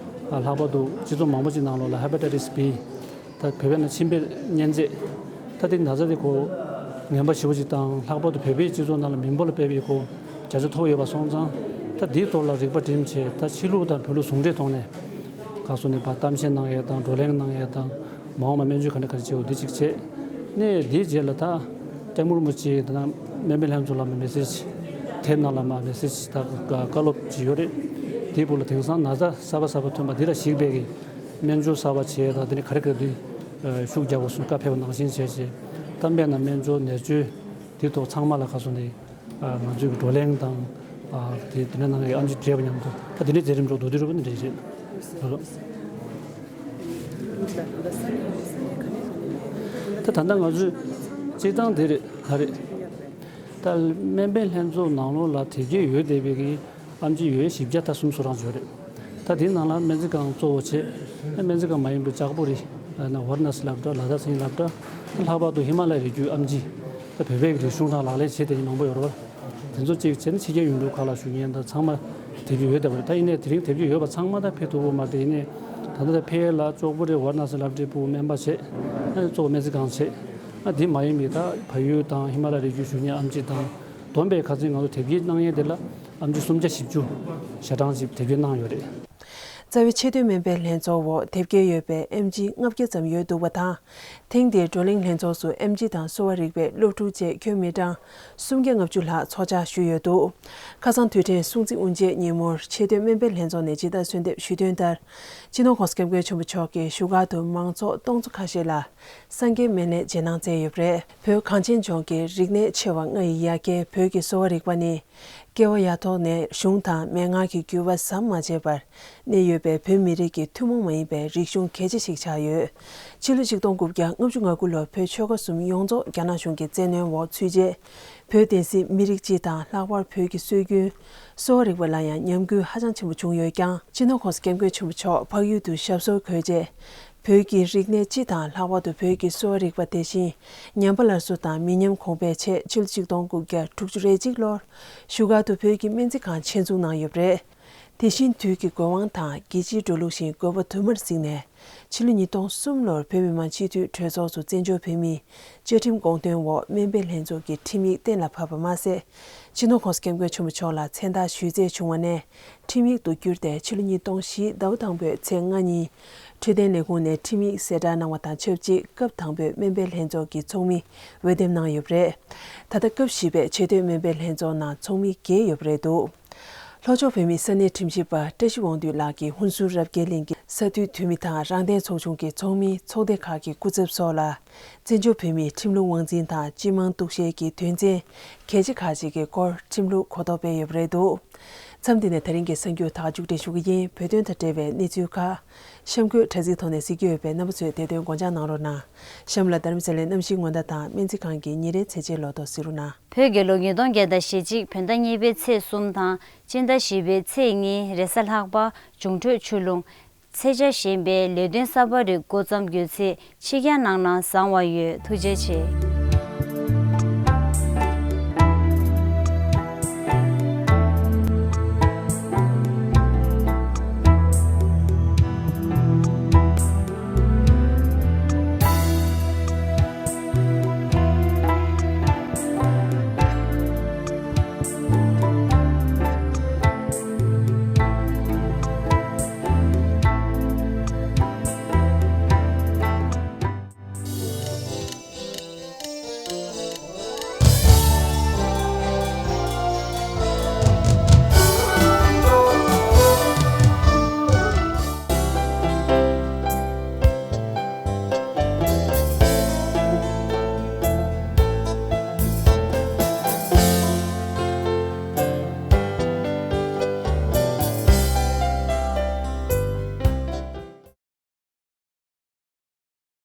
ལྷག་པར་དུ་སྤྱི་ཚོགས་མང་པོ་ཅིག་ནང་ལོགས་ལ་ཧེ་པ་ཊའི་ཊི་སི་བི། ད་བོད་པའི་ནང་མཆིན་པའི་གཉན་ཚད། ད་དེ་ན་ཚ་དེ་ཁོ་ངན་པ་ཞེ་པོ་ཅིག་དང་། ལྷག་པར་དུ་བོད་པའི་སྤྱི་ཚོགས་ནང་ལ་མི་འབོར་ལ་དཔག་པའི་ཁོ་བརྒྱ་ཆ་མཐོ་པོ་ཡོད་པ་སོང་ཙང་། ད་དེའི་ཐོག་ལ་རིག་པ་སྒྲིམ་བྱས་ད་ཕྱི་ལུགས་དང་བོད་ལུགས་ཟུང་འབྲེལ་ཐོག་ནས་ག་སོ་ནས་ཕར་གཏམ་བཤད་གནང་ཡས་དང་། བགྲོ་གླེང་གནང་ཡས་དང་། མ་འོངས་པ་སྨན་བཅོས་ག་འདྲ་ག་འདྲ་བྱེད་དགོས་འདི་གཅིག་བྱས། ནས་དེའི་རྗེས་ལ་ད་སྐྱབས་མགོན་རིན་པོ་ཆེ་དང་སྨན་པའི་ལྷན་ཚོགས་ལ་མར་མེ་སེ་ཇི། དེབ་ནང་ལ་མར་མེ་སེ་ཇི་ད་བཀའ་སློབ་ཅིག་ཡོད་རེད། དེའི་སྦུག་ལ་དེང་སང་ན་ཚ་གསར་པ་གསར་པ་ཐོན་པ་འདི་ལ་གཞིགས་པའི་གི་སྨན་སྦྱོར་གསར་པ་བྱས་དང་། དེ་ནས་ག་རེ་ག་རེ་འདི་ཤུགས་རྒྱག་དགོས་གསུངས་བཀའ་ཕེབས་པ་ནང་བཞིན་བྱས་བྱས། གཏམ་དཔེར་ན་སྨན་སྦྱོར། ནད་བཅོས། དེ་ཐོག་ཚང་མ་ལ་ག་སོ་ནས་ང་ཚོས་བགྲོ་གླེང་དང་། དེ་དེ་འདྲ་གནང་ཡས། ཨེམ་ཆི་བགྲེས་པ་མཉམ་དུ་ད་དེ་འདྲའི་མཛད་རིམ་འགྲོ་འདུག་དེ་རུ་བ་འདི་འདྲ་རེད། ད་ད་ལྟ་ང་ཚོས་སྤྱིར་བཏང་དེ་རེད། ད་རེད། ད་སྨན་པའི་ལྷན་ཚོགས་ནང་ལོགས་ལ་དེབ་སྐྱེལ་ཡོད་བསྡད་པའི་གི་ཨེམ་ཆི་ཡོད་བཞི་བརྒྱ་ད་སུམ་ཅུ་སོ་གྲངས་ཡོད་རེད། ད་དེའི་ནང་ལ་སྨན་རྩིས་ཁང་གཙོ་བོ་བྱས། སྨན་རྩིས་ཁང་མ་ཡིན་པའི་ལྕགས་པོ་རི། ན་ཝཱ་ར་ཎ་སི་སློབ་གྲྭ། ལ་དྭགས་མཚན་ཉིད་སློབ་གྲྭ། ད་ལྷག་པར་དུ་ཧི་མ་ལ་ཡའི་རི་རྒྱུད་ཨེམ་ཆི། ད་བོད་པའི་གི་རིག་གཞུང་རང་ལག་ལེན་བྱེད་བསྡད་མཁན་མང་པོ་ཡོད་རེད་པ། དེ་ཚོ་གཅིག་བྱས་ན་ཕྱི་རྒྱལ་ཡུལ་གྲུ་ཁག་ལ་བཞུགས་མཁན་དང་ཚང་མ་དེབ་སྐྱེལ་ཡོད་བསྡད་པ་རེད། ད་ཡིན་ནའི་དེ་རིང་དེབ་སྐྱེལ་ཡོད་པ་ཚང་མ་ད་ཕེབས་ཐུབ་ཀྱི་མ་རེད། ཡིན་ནའི་ད་ལྟ་ད་ཕེབས་ཡས་ལ་ལྕགས་པོ་རི་ཝཱ་ར་ཎ་སི་སློབ་གྲྭའི་ཕྲུ་གུ་སྨན་པ་བྱས། ཨ་གཙོ་བོ་སྨན་རྩིས་ཁང་བྱས། ཨ་དེ་མ་ཡིན་པའི་ད་བལ་ཡུལ་དང་ཧི་མ་ལ་ཡའི་རི་རྒྱུད་བཞུགས་མཁན་ཨེམ་ཆི་དང་། བསྡོམས་པས་ཁ་སང་ང་ཚོ་དེབ་སྐྱེལ་གནང་ཡས་དེ་ལ་ཨེམ་ཆི་སུམ་བརྒྱ་བཞི་བཅུ་ཞེ་གྲངས་ཅིག་དེབ་སྐྱེལ་གནང་ཡོད་རེད། རྩ་བའི་ཆེས་མཐོའི་སྨན་པའི་ལྷན་ཚོགས་འོག་དེབ་སྐྱེལ་ཡོད་པའི་ཨེམ་ཆི་ལྔ་བརྒྱ་ཙམ་ཡོད་འདུག་པ་དང་། ཐེངས་འདིའི་བགྲོ་གླེང་ལྷན་ཚོགས་སུ་ཨེམ་ཆི་དང་གསོ་བ་རིག་པའི་སློབ་ཕྲུག་བཅས་ཁྱོན་མི་གྲངས་སུམ་བརྒྱ་ལྔ་བཅུ་ལྷག་ཚོགས་བཅར་ཞུས་ཡོད་འདུག་ཁ་སང་དུས་དྲན་སྲུང་བརྩི་དབུ་འབྱེད་ཉིན་མོར་ཆེས་མཐོའི་སྨན་པའི་ལྷན་ཚོགས་ནས་སྤྱི་ཟླ་གསོལ་འདེབས་ཞུས་དོན་ལྟར། སྤྱི་ནོར་༸གོང་ས་༸སྐྱབས་མགོན་ཆེན་པོ་མཆོག་གིས་བཞུགས་སྒར་དུ་མང་ཚོགས་སྟོང་ཚོ་ཁ་ཤས་ལ་སངས་རྒྱས་སྨན་བླའི་རྗེས་གནང་སྩལ་ཡོད་པ་རེད། བོད་གངས་ཅན་ལྗོངས་ཀྱི་རིག་གནས་ཆེ་བ་ལྔ་ཡི་ཡ་གྱལ་བོད་ཀྱི་གསོ་བ་རིག་པ་ནི། ཀེ་བ་ཡ་ཐོག་ནས་གཞུང་དང་མན་ངག་གི་འགྱུར་བ་ཟམ་མ་ཆད་པར་གནས་ཡོད་པའི་བོད་མི་རིགས་ཀྱི་ཐུན་མོང་མ་ཡིན་པའི་རིག་གཞུང་གལ་ཆེ་ཞིག་ཆགས་ཡོད། ཕྱི་ལོ་ཆིག་སྟོང་དགུ་བརྒྱ་ལྔ་བཅུ་ང་དགུ་ལོར་བོད་ཆོལ་ཁ་གསུམ་ཡོངས་རྫོགས་རྒྱ་ནག་གཞུང་གི་བཙན་གནོན་འོག་ཚུད་རྗེས། བོད་བསྟན་སྲིད་མི་རིགས་སྤྱི་དང་ལྷག་པར་བོད་ཀྱི་སྲོལ་རྒྱུན་གསོ་བ་རིག་པ་ལ་ཡང་ཉམས་རྒུད་ཧ་ཅང་ཆེན་པོ་བྱུང་ཡོད་ཀྱང་། སྤྱི་ནོར་༸གོང་ས་༸སྐྱབས་མགོན་ཆེན་པོ་མཆོག་འཕགས་ཡུལ་དུ་ཞབས་སོར་འཁོད་རྗེས། བོད་ཀྱི་རིག་གནས་སྤྱི་དང་ལྷག་པར་དུ་བོད་ཀྱི་གསོ་བ་རིག་པ་དེ་བཞིན་ཉམས་པ་སླར་གསོ་དང་མི་ཉམས་གོང་འཕེལ་ཆེད་ཕྱི་ལོ་ཆིག་སྟོང་དགུ་བརྒྱ་དྲུག་ཅུ་རེ་གཅིག་ལོར་བཞུགས་སྒར་དུ་བོད་ཀྱི་སྨན་རྩིས་ཁང་ཆེད་འཛུགས་གནང་ཡོད་པ་རེད། དེ་བཞིན་དུས་ཀྱི་དགོས་དབང་དང་རྒྱལ་སྤྱིའི་འགྲོ་ལུགས་བཞིན་དགོས་པ་དུ་མར་གཟིགས་ནས། ཕྱི་ལོ་ཉིས་སྟོང་གསུམ་ལོར་བོད་མི་མང་སྤྱི་འཐུས་གྲོས་ཚོགས་སུ་བཙན་བྱོལ་བོད་མིའི་བཅའ་ཁྲིམས་དགོངས་དོན་འོག་སྨན་པའི་ལྷན་ཚོགས་ཀྱི་ཁྲིམས་ཡིག་གཏན་ལ་ཕབ་པ་མ་ཟད། སྤྱི་ནོར་༸གོང་ས་༸སྐྱབས་མགོན་ཆེན་པོ་མཆོག་ལ་མཚན་རྟགས་ཞུས་རྩིས་བྱུང་བ་ནས། ཁྲིམས་ཡིག་ཏུ་བསྒྱུར་ཏེ་ཕྱི་ལོ་ཉིས་སྟོང་བཞི་ཟླ་བ་དང་པོའི་ཚེས་ལྔ་ཉིན། འཕྲོད་བསྟེན་ལས་ཁུངས་ནས་ཁྲིམས་ཡིག་གསལ་བསྒྲགས་གནང་བ་དང་ཆབས་ཅིག་སྐབས་དང་པོའི་སྨན་པའི་ལྷན་ཚོགས་ཀྱི་ཚོགས་མི་འོས་འདེམས་གནང་ཡོད་པ་རེད། ད་ལྟ་སྐབས་བཞི་པའི་ཆེས་མཐོའི་སྨན་པའི་ལྷན་ཚོགས་ནང་ཚོགས་མི་བརྒྱད་ཡོད་པ་རེད་འདུག་ལྷོ་ཕྱོགས་བོད་མིའི་ས་གནས་ཁྲིམས་ཞིབ་པ་བཀྲ་ཤིས་དབང་འདུས་ལགས་ཀྱིས་ཧུན་སུར་རབ་རྒྱས་གླིང་གི་ས་འཐུས་འཐུས་མི་དང་རང་བདེན་ཚོགས་ཆུང་གི་ཚོགས་མི་ཚོགས་སྡེ་ཁག་གི་སྐུ་ཚབ་སོགས་ལ། བཙན་བྱོལ་བོད་མིའི་ཁྲིམས་ལུགས་དབང་འཛིན་དང་སྤྱི་དམངས་གཏུག་བཤེར་གྱི་དོན་ཚན་གལ་ཆེ་ཁག་ཅིག་གི་སྐོར་ཁྲིམས་ལུགས་གོ་རྟོགས་སྤེལ་ཡོད་པ་རེད་འདུག་མཚམས་འདི་ནས་ད་རིང་གི་གསར་འགྱུར་དག་མཇུག་སྒྲིལ་ཞུ་གི་ཡིན། བོད་དོན་དང་འབྲེལ་བའི་གནས་ཚུལ་ཁག་གཤམ་འཁོད་དྲ་ཚིགས་ཐོག་ནས་གཟིགས་ཀྱི་ཡོད་པས། རྣམ་པ་ཚོས་དེ་དོན་དགོངས་འཇགས་གནང་རོགས་གནང་། གཤམ་ལ་རྡ་རམ་ས་ལའི་གནམ་གཤིས་སྔོན་བརྡ་དང་སྨན་རྩིས་ཁང་གི་ཉིན་རེའི་ཚེས་ཆེན་ལོ་ཐོ་གཟིགས་རོགས་གནང་། བོད་རྒྱལ་ལོ་ཉིས་སྟོང་བརྒྱ་དང་ཞེ་གཅིག་བོད་ཟླ་གཉིས་པའི་ཚེས་གསུམ་དང་སྤྱི་ཟླ་བཞི་པའི་ཚེས་གཉིས་རེས་གཟའ་ལྷག་པ། འབྱུང་འཕྲོད་ཆུ་ཀླུང་། ཚེས་ཆ་གཞན་པའི་ལས་དོན་གསར་པ་རིགས་འགོ་བརྩམས་ཡོད་ཚེ་ཕྱི་རྒྱལ་ནང་ན་བཟང་བ་ཡོད། ཐུགས་རྗེ་ཆེ།